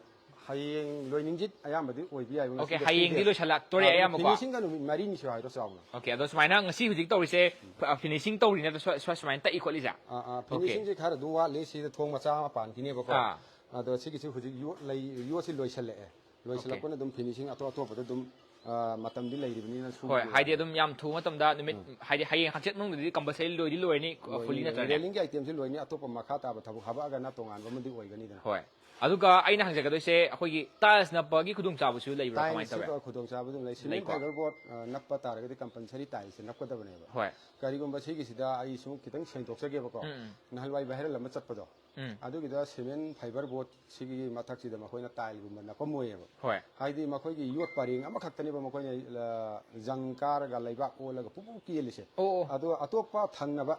ꯍꯌꯦꯡ ꯂꯣꯏꯅꯤꯡꯖꯤꯠ ꯑꯌꯥꯝꯕꯗꯤ ꯑꯣꯏꯕ ꯌꯥꯏꯕ, okay, ꯉꯁꯤꯒ ꯍꯌꯦꯡꯗꯤ ꯊꯤꯗꯦ꯫ ꯂꯣꯏꯁꯤꯜꯂꯛꯇꯣꯔꯦ ꯑꯥ, ꯑꯗꯣ ꯑꯌꯥꯝꯕꯀꯣ꯫ Finishing ꯒ ꯅꯨꯃꯤꯠ ꯃꯔꯤꯅꯤꯁꯨ ꯍꯥꯏꯔꯣ ꯆꯥꯎꯅ꯫ Okay, ꯑꯗꯣ ꯁꯨꯃꯥꯏꯅ ꯉꯁꯤ ꯍꯧꯖꯤꯛ ꯇꯧꯔꯤꯁꯦ, ꯑ, finishing ꯇꯧꯔꯤ ꯅꯠꯇ꯭ꯔꯣ? ꯁ꯭ꯋꯥ-, ꯁ꯭ꯋꯥ-, ꯁꯨꯃꯥꯏꯅ ꯇꯛꯏ ꯈꯣꯠꯂꯤꯁꯦ? ꯑꯥ, ꯑꯥ, okay꯫ Finishing ꯁꯦ ꯈꯔ ꯑꯗꯨꯝ ꯋꯥꯠꯂꯤ꯫ ꯁꯤꯗ ꯊꯣꯡ ꯃꯆꯥ ꯑꯃ ꯄꯥꯟꯈꯤꯅꯦꯕꯀꯣ꯫ ꯑꯥ꯫ ꯑꯗꯣ ꯁꯤꯒꯤꯁꯤ ꯍꯧꯖꯤꯛ ꯌꯣꯠ ꯂꯩ, ꯌꯣꯠꯁꯤ ꯂꯣꯏꯁꯤꯜꯂꯛꯑꯦ꯫ ꯂꯣꯏꯁꯤꯜꯂꯛꯄꯅ okay꯫ ꯑꯗꯨꯝ finishing ꯑꯇꯣꯞ ꯑꯇꯣꯞꯄꯗ ꯑꯗꯨꯝ, ꯑ, ꯃꯇꯝꯗꯤ ꯂꯩꯔꯤꯕꯅꯤꯅ ꯁꯨꯕ ꯍꯣꯏ, ꯍꯥꯏꯗꯤ ꯌꯥꯏ꯫ ꯑꯗꯨꯝ ꯌꯥꯝ ꯊꯨꯕ ꯃꯇꯝꯗ ꯅꯨꯃꯤꯠ, ꯎꯝ꯫ ꯍꯥꯏꯗꯤ ꯍꯌꯦꯡ ꯍꯪꯆꯤꯠ ꯃꯅꯨꯡꯗꯗꯤ compulsory ꯂꯣꯏꯗꯤ ꯂꯣꯏꯔꯅꯤ, ꯂꯣꯏꯅꯤ, fully ꯂꯣꯏꯅꯤ꯫ ꯅꯠꯇ꯭ꯔꯅꯦ? Railing ꯒꯤ item ꯁꯤ ꯂꯣꯏꯅꯤ, ꯑꯇꯣꯞꯄ ꯃꯈꯥ ꯇꯥꯕ ꯊꯕꯛ ꯍꯥꯕꯛꯑꯒꯅ ꯇꯣꯉꯥꯟꯕ ꯑꯃꯗꯤ ꯑꯣꯏꯒꯅꯤꯗꯅ꯫ ꯍꯣꯏ꯫ ꯑꯗꯨꯒ ꯑꯩꯅ ꯍꯪꯖꯒꯗꯣꯏꯁꯦ, ꯑꯩꯈꯣꯏꯒꯤ tiles ꯅꯞꯄꯒꯤ ꯈꯨꯗꯣꯡꯆꯥꯕꯁꯨ ꯂꯩꯕ꯭ꯔꯥ? Tiles ꯀꯃꯥꯏꯅ ꯇꯧꯋꯦ? ꯁꯤ ꯈꯨꯗꯣꯡꯆꯥꯕ ꯑꯗꯨꯝ ꯂꯩ꯫ Cement ꯂꯩꯀꯣ? Fiber board, ꯑ, ꯅꯞꯄ ꯇꯥꯔꯒꯗꯤ compulsory tiles ꯁꯦ ꯅꯞꯀꯗꯕꯅꯦꯕ꯫ ꯍꯣꯏ꯫ ꯀꯔꯤꯒꯨꯝꯕ ꯁꯤꯒꯤꯁꯤꯗ ꯑꯩ ꯁꯨꯝ ꯈꯤꯇꯪ ꯁꯦꯡꯗꯣꯛꯆꯒꯦꯕꯀꯣ꯫ ꯎꯝ, ꯎꯝ꯫ ꯅꯍꯥꯟꯋꯥꯏ viral ꯑꯃ ꯆꯠꯄꯗꯣ, ꯎꯝ꯫ ꯑꯗꯨꯒꯤꯗ cement fiber board ꯁꯤꯒꯤ ꯃꯊꯛꯁꯤꯗ ꯃꯈꯣꯏꯅ tile ꯒꯨꯝꯕ ꯅꯞꯄꯝꯃꯣꯏꯌꯦꯕ꯫ ꯍꯣꯏ꯫ ꯍꯥꯏꯗꯤ ꯃꯈꯣꯏꯒꯤ ꯌꯣꯠ ꯄꯔꯦꯡ ꯑꯃꯈꯛꯇꯅꯦꯕ ꯃꯈꯣꯏꯅ, ꯑ, ꯖꯪ ꯀꯥꯔꯒ ꯂꯩꯕꯥꯛ ꯑꯣꯜꯂꯒ ꯄꯨꯡꯄꯨ ꯀꯦꯜꯂꯤꯁꯦ꯫ ꯑꯣ, ꯑꯣ꯫ ꯑꯗꯣ ꯑꯇꯣꯞꯄ ꯊꯪꯅꯕ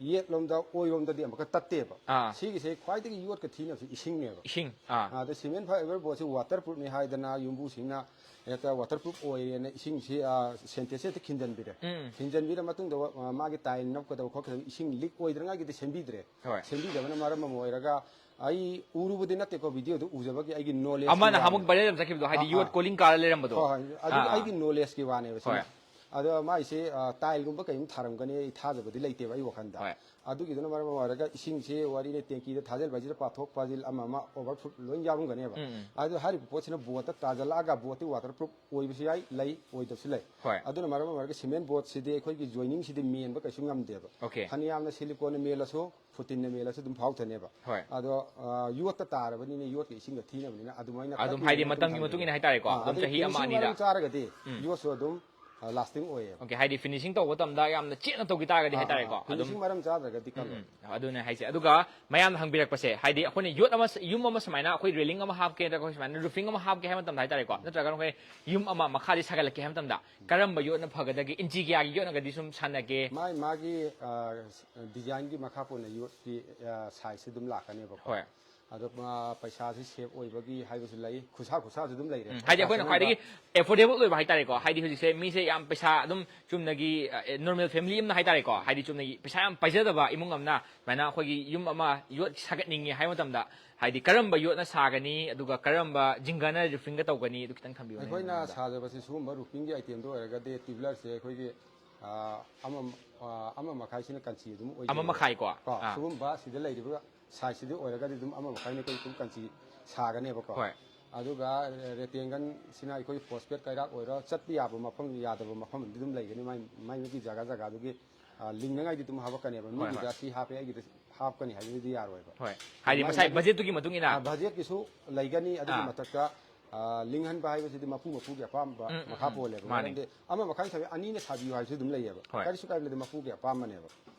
ꯌꯦꯠꯂꯣꯝꯗ ꯑꯣꯏꯔꯣꯝꯗꯗꯤ ꯑꯃꯨꯛꯀ ꯇꯠꯇꯦꯕ꯫ ꯑꯥ꯫ ꯁꯤꯒꯤꯁꯦ ꯈ꯭ꯋꯥꯏꯗꯒꯤ ꯌꯣꯠꯀ ꯊꯤꯅꯕꯁꯤ ꯏꯁꯤꯡꯅꯦꯕ꯫ ꯏꯁꯤꯡ꯫ ꯑꯥ꯫ ꯑꯗ cement fiber board ꯁꯤ waterproof ꯅꯤ ꯍꯥꯏꯗꯅ ꯌꯨꯝꯕꯨꯁꯤꯡꯅ ꯍꯦꯛꯇ waterproof ꯑꯣꯏꯔꯦꯅ ꯏꯁꯤꯡꯁꯤ, ꯑꯥ, Sintex ꯁꯦ ꯍꯦꯛꯇ ꯈꯤꯟꯖꯟꯕꯤꯔꯦ꯫ ꯎꯝ꯫ ꯈꯤꯟꯖꯟꯕꯤꯔ ꯃꯇꯨꯡꯗ, ꯑꯥ, ꯃꯥꯒꯤ tile ꯅꯞꯀꯗꯕ ꯈꯣꯠꯀꯗꯕ ꯏꯁꯤꯡ leak ꯑꯣꯏꯗꯅꯉꯥꯏꯒꯤꯗꯤ ꯁꯦꯝꯕꯤꯗ꯭ꯔꯦ꯫ ꯍꯣꯏ꯫ ꯁꯦꯝꯕꯤꯗꯕꯅ ꯃꯔꯝ ꯑꯃ ꯑꯣꯏꯔꯒ ꯑꯩ ꯎꯔꯨꯕꯗꯤ ꯅꯠꯇꯦꯀꯣ, video ꯗꯨ ꯎꯖꯕꯒꯤ ꯑꯩꯒꯤ knowledge ꯑꯃ ꯀꯤ ꯅꯍꯥꯟꯃꯨꯛ ꯋꯥꯅꯦꯕ꯫ Viral ꯑꯃ ꯆꯠꯈꯤꯕꯗꯣ, ꯍꯥꯏꯗꯤ ꯑꯥ, ꯌꯣꯠ ꯑꯥ꯫ ꯀꯣꯂꯤꯡ ꯀꯥꯔ ꯂꯩꯔꯝꯕꯗꯣ꯫ ꯍꯣꯏ, ꯍꯣꯏ꯫ ꯑꯗꯨꯗꯤ ꯑꯥ, ꯑꯥ꯫ ꯑꯩꯒꯤ knowledge ꯀꯤ ꯋꯥꯅꯦꯕ ꯁꯤꯅ꯫ ꯍꯣꯏ꯫ ꯑꯗꯣ ꯃꯥꯏꯁꯦ, ꯑ, tile ꯒꯨꯝꯕ ꯀꯩꯒꯨꯝꯕ ꯊꯥꯔꯝꯒꯅꯤ, ꯑꯩ ꯊꯥꯖꯕꯗꯤ ꯂꯩꯇꯦꯕ ꯑꯩ ꯋꯥꯈꯜꯗ꯫ ꯍꯣꯏ꯫ ꯑꯗꯨꯒꯤꯗꯨꯅ ꯃꯔꯝ ꯑꯣꯏꯔꯒ ꯏꯁꯤꯡꯁꯦ ꯋꯥꯔꯤꯅꯦ, tank ꯗ ꯊꯥꯖꯤꯟꯕ ꯍꯥꯏꯁꯤꯗ ꯄꯥꯊꯣꯛ ꯄꯥꯁꯤꯜ ꯑꯃ ꯑꯃ overflow ꯂꯣꯏ ꯌꯥꯎꯔꯝꯒꯅꯦꯕ꯫ ꯎꯝ, ꯎꯝ꯫ ꯑꯗꯨ ꯍꯥꯏꯔꯤꯕ ꯄꯣꯠꯁꯤꯅ board ꯇ ꯇꯥꯖꯜꯂꯛꯑꯒ board ꯇꯤ waterproof ꯑꯣꯏꯕꯁꯨ ꯌꯥꯏ, ꯂꯩ, ꯑꯣꯏꯗꯕꯁꯨ ꯂꯩ꯫ ꯍꯣꯏ꯫ ꯑꯗꯨꯅ ꯃꯔꯝ ꯑꯣꯏꯔꯒ cement board ꯁꯤꯗꯤ ꯑꯩꯈꯣꯏꯒꯤ joining ꯁꯤꯗꯤ ꯃꯦꯟꯕ ꯀꯩꯁꯨ ꯉꯝꯗꯦꯕ꯫ Okay꯫ ꯐꯅꯌꯥꯝꯅ silicone ꯅ ꯃꯦꯜꯂꯁꯨ, ꯐꯨꯇꯤꯟꯅ ꯃꯦꯜꯂꯁꯨ ꯑꯗꯨꯝ ꯐꯥꯎꯊꯅꯦꯕ꯫ ꯍꯣꯏ꯫ ꯑꯗꯣ, ꯑ, ꯌꯣꯠꯇ ꯇꯥꯔꯕꯅꯤꯅ, ꯌꯣꯠꯀ ꯏꯁꯤꯡꯒ ꯊꯤꯅꯕꯅꯤꯅ ꯑꯗꯨꯃꯥꯏꯅ ꯑꯗꯨꯝ ꯇꯞꯅ ꯍꯥꯏꯗꯤ ꯏꯪꯅ ꯑꯗꯨꯝ ꯃꯇꯝꯒꯤ ꯊꯝꯕꯤꯕ꯫ ꯃꯇꯨꯡ ꯏꯟꯅ ꯍꯥꯏꯇꯥꯔꯦꯀꯣ, ꯑꯥ, ꯑꯗꯨꯝ ꯑꯗꯨꯒ ꯆꯍꯤ ꯑꯃ finishing ꯑꯅꯤꯗ꯫ ꯃꯔꯝ ꯆꯥꯔꯒꯗꯤ ꯎꯝ꯫ ꯌꯣꯠꯁꯨ ꯑꯗꯨꯝ ꯂꯥꯁꯇꯤꯡ ꯑꯣꯏꯌꯦꯕ꯫ ꯑꯣꯀꯦ, ꯍꯥꯏꯗꯤ ꯐꯤꯅꯤꯁꯤꯡ ꯇꯧꯕ ꯃꯇꯝꯗ ꯌꯥꯝꯅ ꯆꯦꯠꯅ ꯇꯧꯈꯤ ꯇꯥꯔꯒꯗꯤ ꯍꯥꯏꯇꯥꯔꯦꯀꯣ꯫ ꯑꯗꯨꯝ ꯐꯤꯅꯤꯁꯤꯡ ꯃꯔꯝ ꯆꯥꯗ꯭ꯔꯒꯗꯤ ꯀꯜꯂꯣꯏ꯫ ꯎꯝ, ꯑꯗꯨꯅꯦ ꯍꯥꯏꯁꯦ꯫ ꯑꯗꯨꯒ ꯃꯌꯥꯝꯅ ꯍꯪꯕꯤꯔꯛꯄꯁꯦ, ꯍꯥꯏꯗꯤ ꯑꯩꯈꯣꯏꯅ ꯌꯣꯠ ꯑꯃ, ꯌꯨꯝ ꯑꯃ ꯁꯨꯃꯥꯏꯅ ꯑꯩꯈꯣꯏ ꯔꯦꯂꯤꯡ ꯑꯃ ꯍꯥꯞꯀꯦ, ꯅꯠꯇ꯭ꯔꯒ ꯑꯩꯈꯣꯏ ꯁꯨꯃꯥꯏꯅ ꯔꯨꯐꯤꯡ ꯑꯃ ꯍꯥꯞꯀꯦ ꯍꯥꯏꯕ ꯃꯇꯝꯗ ꯍꯥꯏꯇꯥꯔꯦꯀꯣ, ꯅꯠꯇ꯭ꯔꯒ ꯑꯩꯈꯣꯏ ꯌꯨꯝ ꯑꯃ ꯃꯈꯥꯗꯤ ꯁꯥꯒꯠꯂꯛꯀꯦ ꯍꯥꯏꯕ ꯃꯇꯝꯗ ꯀꯔꯝꯕ ꯌꯣꯠꯅ ꯐꯒꯗꯒꯦ? ꯏꯟꯆꯤ ꯀꯌꯥꯒꯤ ꯌꯣꯠꯅꯒꯗꯤ ꯁꯨꯝ ꯁꯥꯟꯅꯒꯦ? ꯃꯥꯒꯤ ꯃꯥꯒꯤ ꯗꯤꯖꯥꯏꯟꯒꯤ ꯃꯈꯥ ꯄꯣꯟꯅ ꯌꯣꯠꯀꯤ ꯁꯥꯏꯖꯁꯤ ꯑꯗꯨꯝ ꯂꯥꯛꯀꯅꯦꯕꯀꯣ꯫ ꯍꯣꯏ꯫ ꯑꯗꯣ ꯃꯥ ꯄꯩꯁꯥꯁꯤ ꯁꯦꯞ ꯑꯣꯏꯕꯒꯤ ꯍꯥꯏꯕꯁꯨ ꯂꯩ, ꯈꯨꯠꯁꯥ ꯈꯨꯠꯁꯥꯁꯨ ꯑꯗꯨꯝ ꯂꯩꯔꯦ꯫ ꯎꯝ, ꯍꯥꯏꯗꯤ ꯑꯩꯈꯣꯏꯅ ꯈ꯭ꯋꯥꯏꯗꯒꯤ ꯑꯦꯐꯣꯔꯗꯦꯕꯜ ꯑꯣꯏꯕ ꯍꯥꯏꯇꯥꯔꯦꯀꯣ꯫ ꯍꯥꯏꯗꯤ ꯍꯧꯖꯤꯛꯁꯦ ꯃꯤꯁꯦ ꯌꯥꯝ ꯄꯩꯁꯥ ꯑꯗꯨꯝ ꯆꯨꯝꯅꯒꯤ ꯅꯣꯔꯃꯦꯜ ꯐꯦꯃꯤꯂꯤ ꯑꯃꯅ ꯍꯥꯏꯇꯥꯔꯦꯀꯣ, ꯍꯥꯏꯗꯤ ꯆꯨꯝꯅꯒꯤ ꯄꯩꯁꯥ ꯌꯥꯝ ꯄꯥꯏꯖꯗꯕ ꯏꯃꯨꯡ ꯑꯃꯅ ꯁꯨꯃꯥꯏꯅ ꯑꯩꯈꯣꯏꯒꯤ ꯌꯨꯝ ꯑꯃ ꯌꯣꯠ ꯁꯥꯒꯠꯅꯤꯡꯉꯦ ꯍꯥꯏꯕ ꯃꯇꯝꯗ, ꯍꯥꯏꯗꯤ ꯀꯔꯝꯕ ꯌꯣꯠꯅ ꯁꯥꯒꯅꯤ, ꯑꯗꯨꯒ ꯀꯔꯝꯕ ꯖꯤꯡꯒꯅ ꯔꯨꯐꯤꯡꯒ ꯇꯧꯒꯅꯤ, ꯑꯗꯨ ꯈꯤꯇꯪ ꯊꯝꯕꯤꯌꯨꯅꯦ ꯑꯩꯈꯣꯏꯅ ꯃꯔꯝꯗ꯫ ꯁꯥꯖꯕꯁꯤ ꯁꯤꯒꯨꯝꯕ ꯔꯨꯐꯤꯡꯒꯤ ꯑꯥꯏꯇꯦꯝꯗ ꯑꯣꯏꯔꯒꯗꯤ ꯇ꯭ꯌꯨꯕꯂꯔꯁꯦ ꯑꯩꯈꯣꯏꯒꯤ ꯑꯥ, ꯑꯃ ꯑꯥ, ꯑꯃ ꯃꯈꯥꯏꯁꯤꯅ ꯀꯟꯆꯤ ꯑꯗꯨꯝ ꯑꯃ ꯑꯣꯏꯖꯩ꯫ ꯃꯈꯥꯏꯀꯣ? ꯀꯣ ꯑꯥ꯫ ꯁꯤꯒꯨꯝꯕ ꯁꯤꯗ ꯂꯩꯔꯤꯕ ꯁꯥꯏꯖꯁꯤꯗ ꯑꯣꯏꯔꯒꯗꯤ ꯑꯗꯨꯝ ꯑꯃ ꯃꯈꯥꯏꯅ ꯑꯩꯈꯣꯏ ꯑꯗꯨꯝ ꯀꯟꯆꯤ ꯁꯥꯒꯅꯦꯕꯀꯣ꯫ ꯍꯣꯏ꯫ ꯑꯗꯨꯒ ꯔꯦꯛꯇꯦꯡꯒꯜꯁꯤꯅ ꯑꯩꯈꯣꯏ ꯐꯣꯁꯐꯦꯠ ꯀꯩꯔꯥꯛ ꯑꯣꯏꯔꯣ, ꯆꯠꯄ ꯌꯥꯕ ꯃꯐꯝ ꯌꯥꯗꯕ ꯃꯐꯝ ꯑꯗꯨꯝ ꯂꯩꯒꯅꯤ꯫ ꯃꯥꯏ ꯃꯥꯏ ꯃꯤꯒꯤ ꯖꯒꯥ ꯖꯒꯥꯗꯨꯒꯤ ꯑꯥ, ꯂꯤꯡꯅꯉꯥꯏꯗꯤ ꯑꯗꯨꯝ ꯍꯥꯞꯄꯛꯀꯅꯦꯕ꯫ ꯍꯣꯏ, ꯃꯤꯒꯤꯗ ꯍꯣꯏ꯫ ꯁꯤ ꯍꯥꯞꯄꯦ, ꯑꯩꯒꯤꯗ ꯍꯥꯞꯀꯅꯤ ꯍꯥꯏꯕꯗꯨꯗꯤ ꯌꯥꯔꯣꯏꯕ꯫ ꯍꯣꯏ, ꯍꯥꯏꯗꯤ ꯃꯥꯏ ꯃꯁꯥꯏ ꯃꯥꯒꯤ ꯕꯖꯦꯠꯇꯨꯒꯤ ꯃꯇꯨꯡ ꯏꯟꯅ꯫ ꯑꯥ, ꯕꯖꯦꯠꯀꯤꯁꯨ ꯂꯩꯒꯅꯤ, ꯑꯗꯨꯒꯤ ꯑꯥ꯫ ꯃꯊꯛꯇ ꯑꯥ, ꯂꯤꯡꯍꯟꯕ ꯍꯥꯏꯕꯁꯤꯗꯤ ꯃꯄꯨ ꯃꯄꯨꯒꯤ ꯑꯄꯥꯝꯕ ꯎꯝ, ꯎꯝ, ꯃꯈꯥ ꯎꯝ, ꯄꯣꯜꯂꯦꯕ꯫ ꯃꯥꯅꯦ꯫ ꯃꯔꯝꯗꯤ ꯑꯃ ꯃꯈꯥꯏ ꯁꯥꯕꯤ ꯑꯅꯤꯅ ꯁꯥꯕꯤꯌꯨ ꯍꯥꯏꯕꯁꯨ ꯑꯗꯨꯝ ꯂꯩꯌꯦꯕ꯫ ꯍꯣꯏ꯫ ꯀꯔꯤꯁꯨ ꯀꯥꯏꯕ ꯂꯩꯇꯦ, ꯃꯄꯨꯒꯤ ꯑꯄꯥꯝꯕꯅꯦꯕ꯫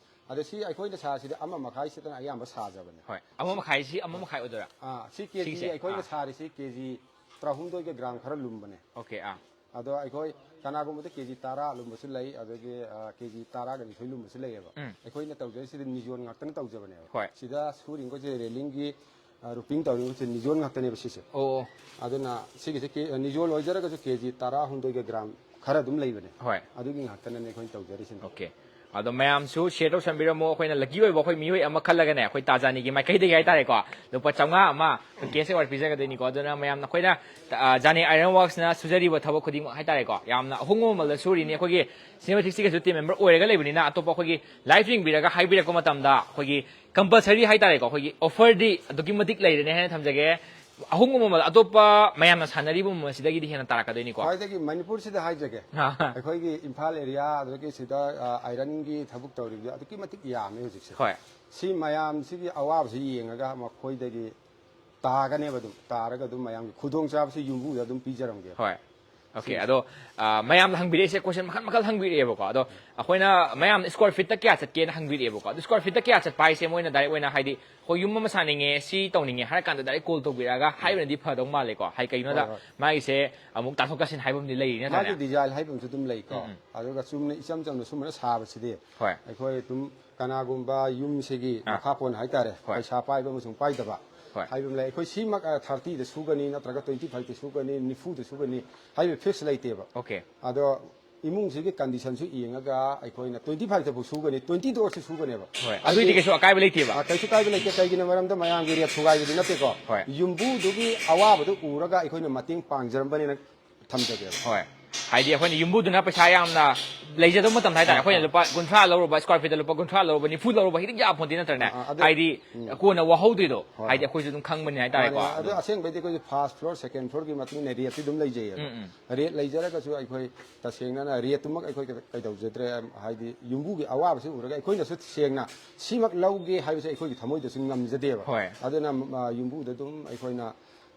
ꯑꯗꯣ ꯁꯤ ꯑꯩꯈꯣꯏꯅ ꯁꯥꯔꯤꯁꯤꯗꯤ ꯑꯃ ꯃꯈꯥꯏꯁꯤꯗꯅ ꯑꯌꯥꯝꯕ ꯁꯥꯖꯕꯅꯦ꯫ ꯍꯣꯏ, ꯑꯃ ꯃꯈꯥꯏꯁꯤ ꯑꯃ ꯃꯈꯥꯏ ꯑꯣꯏꯗꯣꯏꯔꯥ? ꯑꯥ, ꯁꯤ ꯀꯦ ꯖꯤ ꯁꯤꯒꯤꯁꯦ? ꯑꯩꯈꯣꯏꯅ ꯑꯥ꯫ ꯁꯥꯔꯤꯁꯤ ꯀꯦ ꯖꯤ ꯇꯔꯥꯍꯨꯝꯗꯣꯏꯒ ꯒ꯭ꯔꯥꯝ ꯈꯔ ꯂꯨꯝꯕꯅꯦ꯫ ꯑꯣꯀꯦ, ꯑꯥ꯫ ꯑꯗꯣ ꯑꯩꯈꯣꯏ ꯀꯅꯥꯒꯨꯝꯕꯗ ꯀꯦ ꯖꯤ ꯇꯔꯥ ꯂꯨꯝꯕꯁꯨ ꯂꯩ, ꯑꯗꯒꯤ ꯑꯥ, ꯀꯦ ꯖꯤ ꯇꯔꯥꯒ ꯅꯤꯊꯣꯏ ꯂꯨꯝꯕꯁꯨ ꯂꯩꯌꯦꯕ꯫ ꯎꯝ꯫ ꯑꯩꯈꯣꯏꯅ ꯇꯧꯖꯔꯤꯁꯤꯗꯤ ꯅꯤꯖꯣꯟ ꯉꯥꯛꯇꯅ ꯇꯧꯖꯕꯅꯦꯕ꯫ ꯍꯣꯏ꯫ ꯁꯤꯗ ꯁꯨꯔꯤꯕꯈꯩꯁꯦ ꯔꯦꯂꯤꯡꯒꯤ ꯑꯥ, ꯔꯨꯐꯤꯡ ꯇꯧꯔꯤꯕꯁꯦ ꯅꯤꯖꯣꯟ ꯉꯥꯛꯇꯅꯦꯕ ꯁꯤꯁꯦ꯫ ꯑꯣ꯫ ꯑꯗꯨꯅ ꯁꯤꯒꯤꯁꯦ ꯀꯦ-, ꯅꯤꯖꯣꯟ ꯑꯣꯏꯖꯔꯒꯁꯨ ꯀꯦ ꯖꯤ ꯇꯔꯥꯍꯨꯝꯗꯣꯏꯒ ꯒ꯭ꯔꯥꯝ ꯈꯔ ꯑꯗꯨꯝ ꯂꯩꯕꯅꯦ꯫ ꯍꯣꯏ꯫ ꯑꯗꯨꯒꯤ ꯉꯥꯛꯇꯅꯅꯦ ꯑꯩꯈꯣꯏꯅ ꯇꯧꯖꯔꯤꯁꯤꯅ꯫ ꯑꯣꯀꯦ꯫ ꯑꯗꯣ ꯃꯌꯥꯝꯁꯨ ꯁꯤꯌꯔ ꯇꯧꯁꯟꯕꯤꯔꯝꯃꯣ꯫ ꯑꯩꯈꯣꯏꯅ ꯂꯛꯀꯤ ꯑꯣꯏꯕ ꯑꯩꯈꯣꯏ ꯃꯤꯑꯣꯏ ꯑꯃ ꯈꯜꯂꯒꯅꯦ, ꯑꯩꯈꯣꯏ ꯇꯥꯖꯥꯅꯤꯒꯤ ꯃꯥꯏꯀꯩꯗꯒꯤ ꯍꯥꯏꯇꯥꯔꯦꯀꯣ, ꯂꯨꯄꯥ ꯆꯥꯝꯃꯉꯥ ꯑꯃ ꯑꯩꯈꯣꯏ ꯀꯦꯁ ꯑꯦꯋꯥꯔꯗ ꯄꯤꯖꯒꯗꯣꯏꯅꯤꯀꯣ꯫ ꯑꯗꯨꯅ ꯃꯌꯥꯝꯅ ꯑꯩꯈꯣꯏꯅ, ꯑ, ꯖꯥꯅꯤ ꯑꯥꯏꯔꯟ ꯋꯥꯔꯛꯁꯅ ꯁꯨꯖꯔꯤꯕ ꯊꯕꯛ ꯈꯨꯗꯤꯡꯃꯛ ꯍꯥꯏꯇꯥꯔꯦꯀꯣ, ꯌꯥꯝꯅ ꯑꯍꯣꯡꯕ ꯃꯃꯜꯗ ꯁꯨꯔꯤꯅꯤ꯫ ꯑꯩꯈꯣꯏꯒꯤ ꯁꯤꯅꯦꯃꯥꯊꯤꯛꯁꯤꯒꯁꯨ ꯇꯤꯝ ꯃꯦꯝꯕꯔ ꯑꯣꯏꯔꯒ ꯂꯩꯕꯅꯤꯅ, ꯑꯇꯣꯞꯄ ꯑꯩꯈꯣꯏꯒꯤ ꯂꯥꯏꯐ ꯌꯦꯡꯕꯤꯔꯒ ꯍꯥꯏꯕꯤꯔꯛꯄ ꯃꯇꯝꯗ ꯑꯩꯈꯣꯏꯒꯤ ꯀꯝꯄꯜꯁꯔꯤ ꯍꯥꯏꯇꯥꯔꯦꯀꯣ, ꯑꯩꯈꯣꯏꯒꯤ ꯑꯣꯐꯔꯗꯤ ꯑꯗꯨꯛꯀꯤ ꯃꯇꯤꯛ ꯂꯩꯔꯅꯤ ꯍꯥꯏꯅ ꯊꯝꯖꯒꯦ꯫ ꯑꯍꯣꯡꯕ ꯃꯃꯜ, ꯑꯇꯣꯞꯄ ꯃꯌꯥꯝꯅ ꯁꯥꯟꯅꯔꯤꯕ ꯃꯃꯜꯁꯤꯗꯒꯤꯗꯤ ꯍꯦꯟꯅ ꯇꯥꯔꯛꯀꯗꯣꯏꯅꯤꯀꯣ꯫ ꯈ꯭ꯋꯥꯏꯗꯒꯤ ꯃꯅꯤꯄꯨꯔꯁꯤꯗ ꯍꯥꯏꯖꯒꯦ, ꯑꯥ꯫ ꯑꯩꯈꯣꯏꯒꯤ ꯏꯝꯐꯥꯜ ꯑꯦꯔꯤꯌꯥ, ꯑꯗꯒꯤ ꯁꯤꯗ, ꯑ, ꯑꯥꯏꯔꯟꯒꯤ ꯊꯕꯛ ꯇꯧꯔꯤꯕꯁꯦ ꯑꯗꯨꯛꯀꯤ ꯃꯇꯤꯛ ꯌꯥꯝꯃꯦ ꯍꯧꯖꯤꯛꯁꯦ꯫ ꯍꯣꯏ꯫ ꯁꯤ ꯃꯌꯥꯝꯁꯤꯒꯤ ꯑꯋꯥꯕꯁꯤ ꯌꯦꯡꯉꯒ ꯃꯈꯣꯏꯗꯒꯤ ꯇꯥꯒꯅꯦꯕ꯫ ꯑꯗꯨꯝ ꯇꯥꯔꯒ ꯑꯗꯨꯝ ꯃꯌꯥꯝꯒꯤ ꯈꯨꯗꯣꯡꯆꯥꯕꯁꯤ ꯌꯨꯝꯕꯨꯗ ꯑꯗꯨꯝ ꯄꯤꯖꯔꯝꯒꯦ꯫ ꯍꯣꯏ꯫ Okay, ꯑꯗꯣ, ꯑ, ꯃꯌꯥꯝꯅ ꯍꯪꯕꯤꯔꯛꯏꯁꯦ, question ꯃꯈꯜ ꯃꯈꯜ ꯍꯪꯕꯤꯔꯛꯑꯦꯕꯀꯣ꯫ ꯑꯗꯣ ꯑꯩꯈꯣꯏꯅ ꯃꯌꯥꯝꯅ square feet ꯇ ꯀꯌꯥ ꯆꯠꯀꯦꯅ ꯍꯪꯕꯤꯔꯛꯑꯦꯕꯀꯣ꯫ ꯑꯗꯣ square feet ꯇ ꯀꯌꯥ ꯆꯠꯄ ꯍꯥꯏꯁꯦ, ꯃꯣꯏꯅ direct ꯑꯣꯏꯅ, ꯍꯥꯏꯗꯤ, "ꯑꯩꯈꯣꯏ ꯌꯨꯝ ꯑꯃ ꯁꯥꯅꯤꯡꯉꯦ, ꯁꯤ ꯇꯧꯅꯤꯡꯉꯦ" ꯍꯥꯏꯔ ꯀꯥꯟꯗ direct call ꯇꯧꯕꯤꯔꯛꯑꯒ ꯍꯥꯏꯕꯅꯗꯤ ꯐꯗꯧ ꯃꯥꯜꯂꯦꯀꯣ꯫ ꯍꯥꯏ, ꯀꯩꯒꯤꯅꯣꯗ ꯍꯣꯏ, ꯍꯣꯏ꯫ ꯃꯥꯒꯤꯁꯦ ꯑꯃꯨꯛ ꯇꯥꯊꯣꯛ ꯇꯥꯁꯤꯟ ꯍꯥꯏꯕ ꯑꯃꯗꯤ ꯂꯩꯔꯤ, ꯅꯠꯇ꯭ꯔꯅꯦ? ꯃꯥꯒꯤ design ꯍꯥꯏꯕ ꯑꯃꯁꯨ ꯑꯗꯨꯝ ꯂꯩꯀꯣ꯫ ꯎꯝ, ꯎꯝ꯫ ꯑꯗꯨꯒ ꯆꯨꯝꯅ ꯏꯆꯝ ꯆꯝꯅ ꯁꯨꯝꯕꯅ ꯁꯥꯕꯁꯤꯗꯤ ꯍꯣꯏ꯫ ꯑꯩꯈꯣꯏ ꯑꯗꯨꯝ ꯀꯅꯥꯒꯨꯝꯕ ꯌꯨꯝꯁꯤꯒꯤ ꯑꯥ꯫ ꯃꯈꯥ ꯄꯣꯟꯅ ꯍꯥꯏꯇꯥꯔꯦ, ꯍꯣꯏ꯫ ꯄꯩꯁꯥ ꯄꯥꯏꯕ ꯑꯃꯁꯨꯡ ꯄꯥꯏꯗꯕ ꯍꯣꯏ꯫ ꯍꯥꯏꯕ ꯑꯃ ꯂꯩ꯫ ꯑꯩꯈꯣꯏ ꯁꯤꯃꯛ, ꯑ, thirty ꯗ ꯁꯨꯒꯅꯤ, ꯅꯠꯇ꯭ꯔꯒ twenty five ꯇ ꯁꯨꯒꯅꯤ, ꯅꯤꯐꯨꯗ ꯁꯨꯒꯅꯤ ꯍꯥꯏꯕ fix ꯂꯩꯇꯦꯕ꯫ Okay꯫ ꯑꯗꯣ ꯏꯃꯨꯡꯁꯤꯒꯤ condition ꯁꯨ ꯌꯦꯡꯉꯒ ꯑꯩꯈꯣꯏꯅ twenty five ꯇꯕꯨ ꯁꯨꯒꯅꯤ, twenty ꯗ ꯑꯣꯏꯔꯁꯨ ꯁꯨꯒꯅꯦꯕ꯫ ꯍꯣꯏ, ꯍꯥꯏꯗꯤ ꯑꯗꯨꯏꯗꯤ ꯀꯩꯁꯨ ꯑꯀꯥꯏꯕ ꯂꯩꯇꯦꯕ꯫ ꯑ, ꯀꯩꯁꯨ ꯀꯥꯏꯕ ꯂꯩꯇꯦ꯫ ꯀꯩꯒꯤꯅꯣ ꯃꯔꯝꯗ ꯃꯌꯥꯝꯒꯤ rate ꯊꯨꯒꯥꯏꯕꯗꯤ ꯅꯠꯇꯦꯀꯣ꯫ ꯍꯣꯏ꯫ ꯌꯨꯝꯕꯨꯗꯨꯒꯤ ꯑꯋꯥꯕꯗꯨ ꯎꯔꯒ ꯑꯩꯈꯣꯏꯅ ꯃꯇꯦꯡ ꯄꯥꯡꯖꯔꯝꯕꯅꯤꯅ ꯊꯝꯖꯒꯦꯕ꯫ ꯍꯣꯏ꯫ ꯍꯥꯏꯗꯤ ꯑꯩꯈꯣꯏꯅ ꯌꯨꯝꯕꯨꯗꯨꯅ ꯄꯩꯁꯥ ꯌꯥꯝꯅ ꯂꯩꯖꯗꯕ ꯃꯇꯝꯗ ꯍꯥꯏꯇꯥꯔꯦ, ꯑꯥ, ꯑꯩꯈꯣꯏꯅ ꯑꯥ꯫ ꯂꯨꯄꯥ ꯀꯨꯟꯊ꯭ꯔꯥ ꯂꯧꯔꯨꯕ, square feet ꯇ ꯂꯨꯄꯥ ꯀꯨꯟꯊ꯭ꯔꯥ ꯂꯧꯔꯨꯕ, ꯅꯤꯐꯨ ꯂꯧꯔꯨꯕ, ꯍꯦꯛꯇ ꯌꯥ ꯄꯣꯟꯇꯦ, ꯅꯠꯇ꯭ꯔꯅꯦ? ꯑꯥ, ꯑꯥ, ꯑꯗꯨ, ꯍꯥꯏꯗꯤ ꯎꯝ꯫ ꯀꯣꯟꯅ ꯋꯥꯍꯧꯗꯣꯏꯗꯣ, ꯍꯣꯏ, ꯍꯥꯏꯗꯤ ꯍꯣꯏ꯫ ꯑꯩꯈꯣꯏꯁꯨ ꯑꯗꯨꯝ ꯈꯪꯕꯅꯤ ꯍꯥꯏꯇꯥꯔꯦꯀꯣ꯫ ꯃꯥꯅꯦ, ꯑꯗꯨ ꯑꯗꯣ ꯑꯁꯦꯡꯕꯩꯗꯤ ꯑꯩꯈꯣꯏꯁꯨ first floor, second floor ꯒꯤ ꯃꯇꯨꯡ ꯏꯟꯅ rate ꯇꯤ ꯑꯗꯨꯝ ꯂꯩꯖꯩꯌꯦꯕ꯫ ꯎꯝ, ꯎꯝ꯫ Rate ꯂꯩꯖꯔꯒꯁꯨ ꯑꯩꯈꯣꯏ ꯇꯁꯦꯡꯅ rate ꯇꯨꯃꯛ ꯑꯩꯈꯣꯏ ꯀꯩꯗꯧꯖꯗ꯭ꯔꯦ, ꯍꯥꯏꯗꯤ ꯌꯨꯝꯕꯨꯒꯤ ꯑꯋꯥꯕꯁꯤ ꯎꯔꯒ ꯑꯩꯈꯣꯏꯅꯁꯨ ꯁꯦꯡꯅ ꯁꯤꯃꯛ ꯂꯧꯒꯦ ꯍꯥꯏꯕꯁꯦ ꯑꯩꯈꯣꯏꯒꯤ ꯊꯃꯣꯏꯗꯁꯨ ꯉꯝꯖꯗꯦꯕ꯫ ꯍꯣꯏ꯫ ꯑꯗꯨꯅ, ꯑ, ꯌꯨꯝꯕꯨꯗ ꯑꯗꯨꯝ ꯑꯩꯈꯣꯏꯅ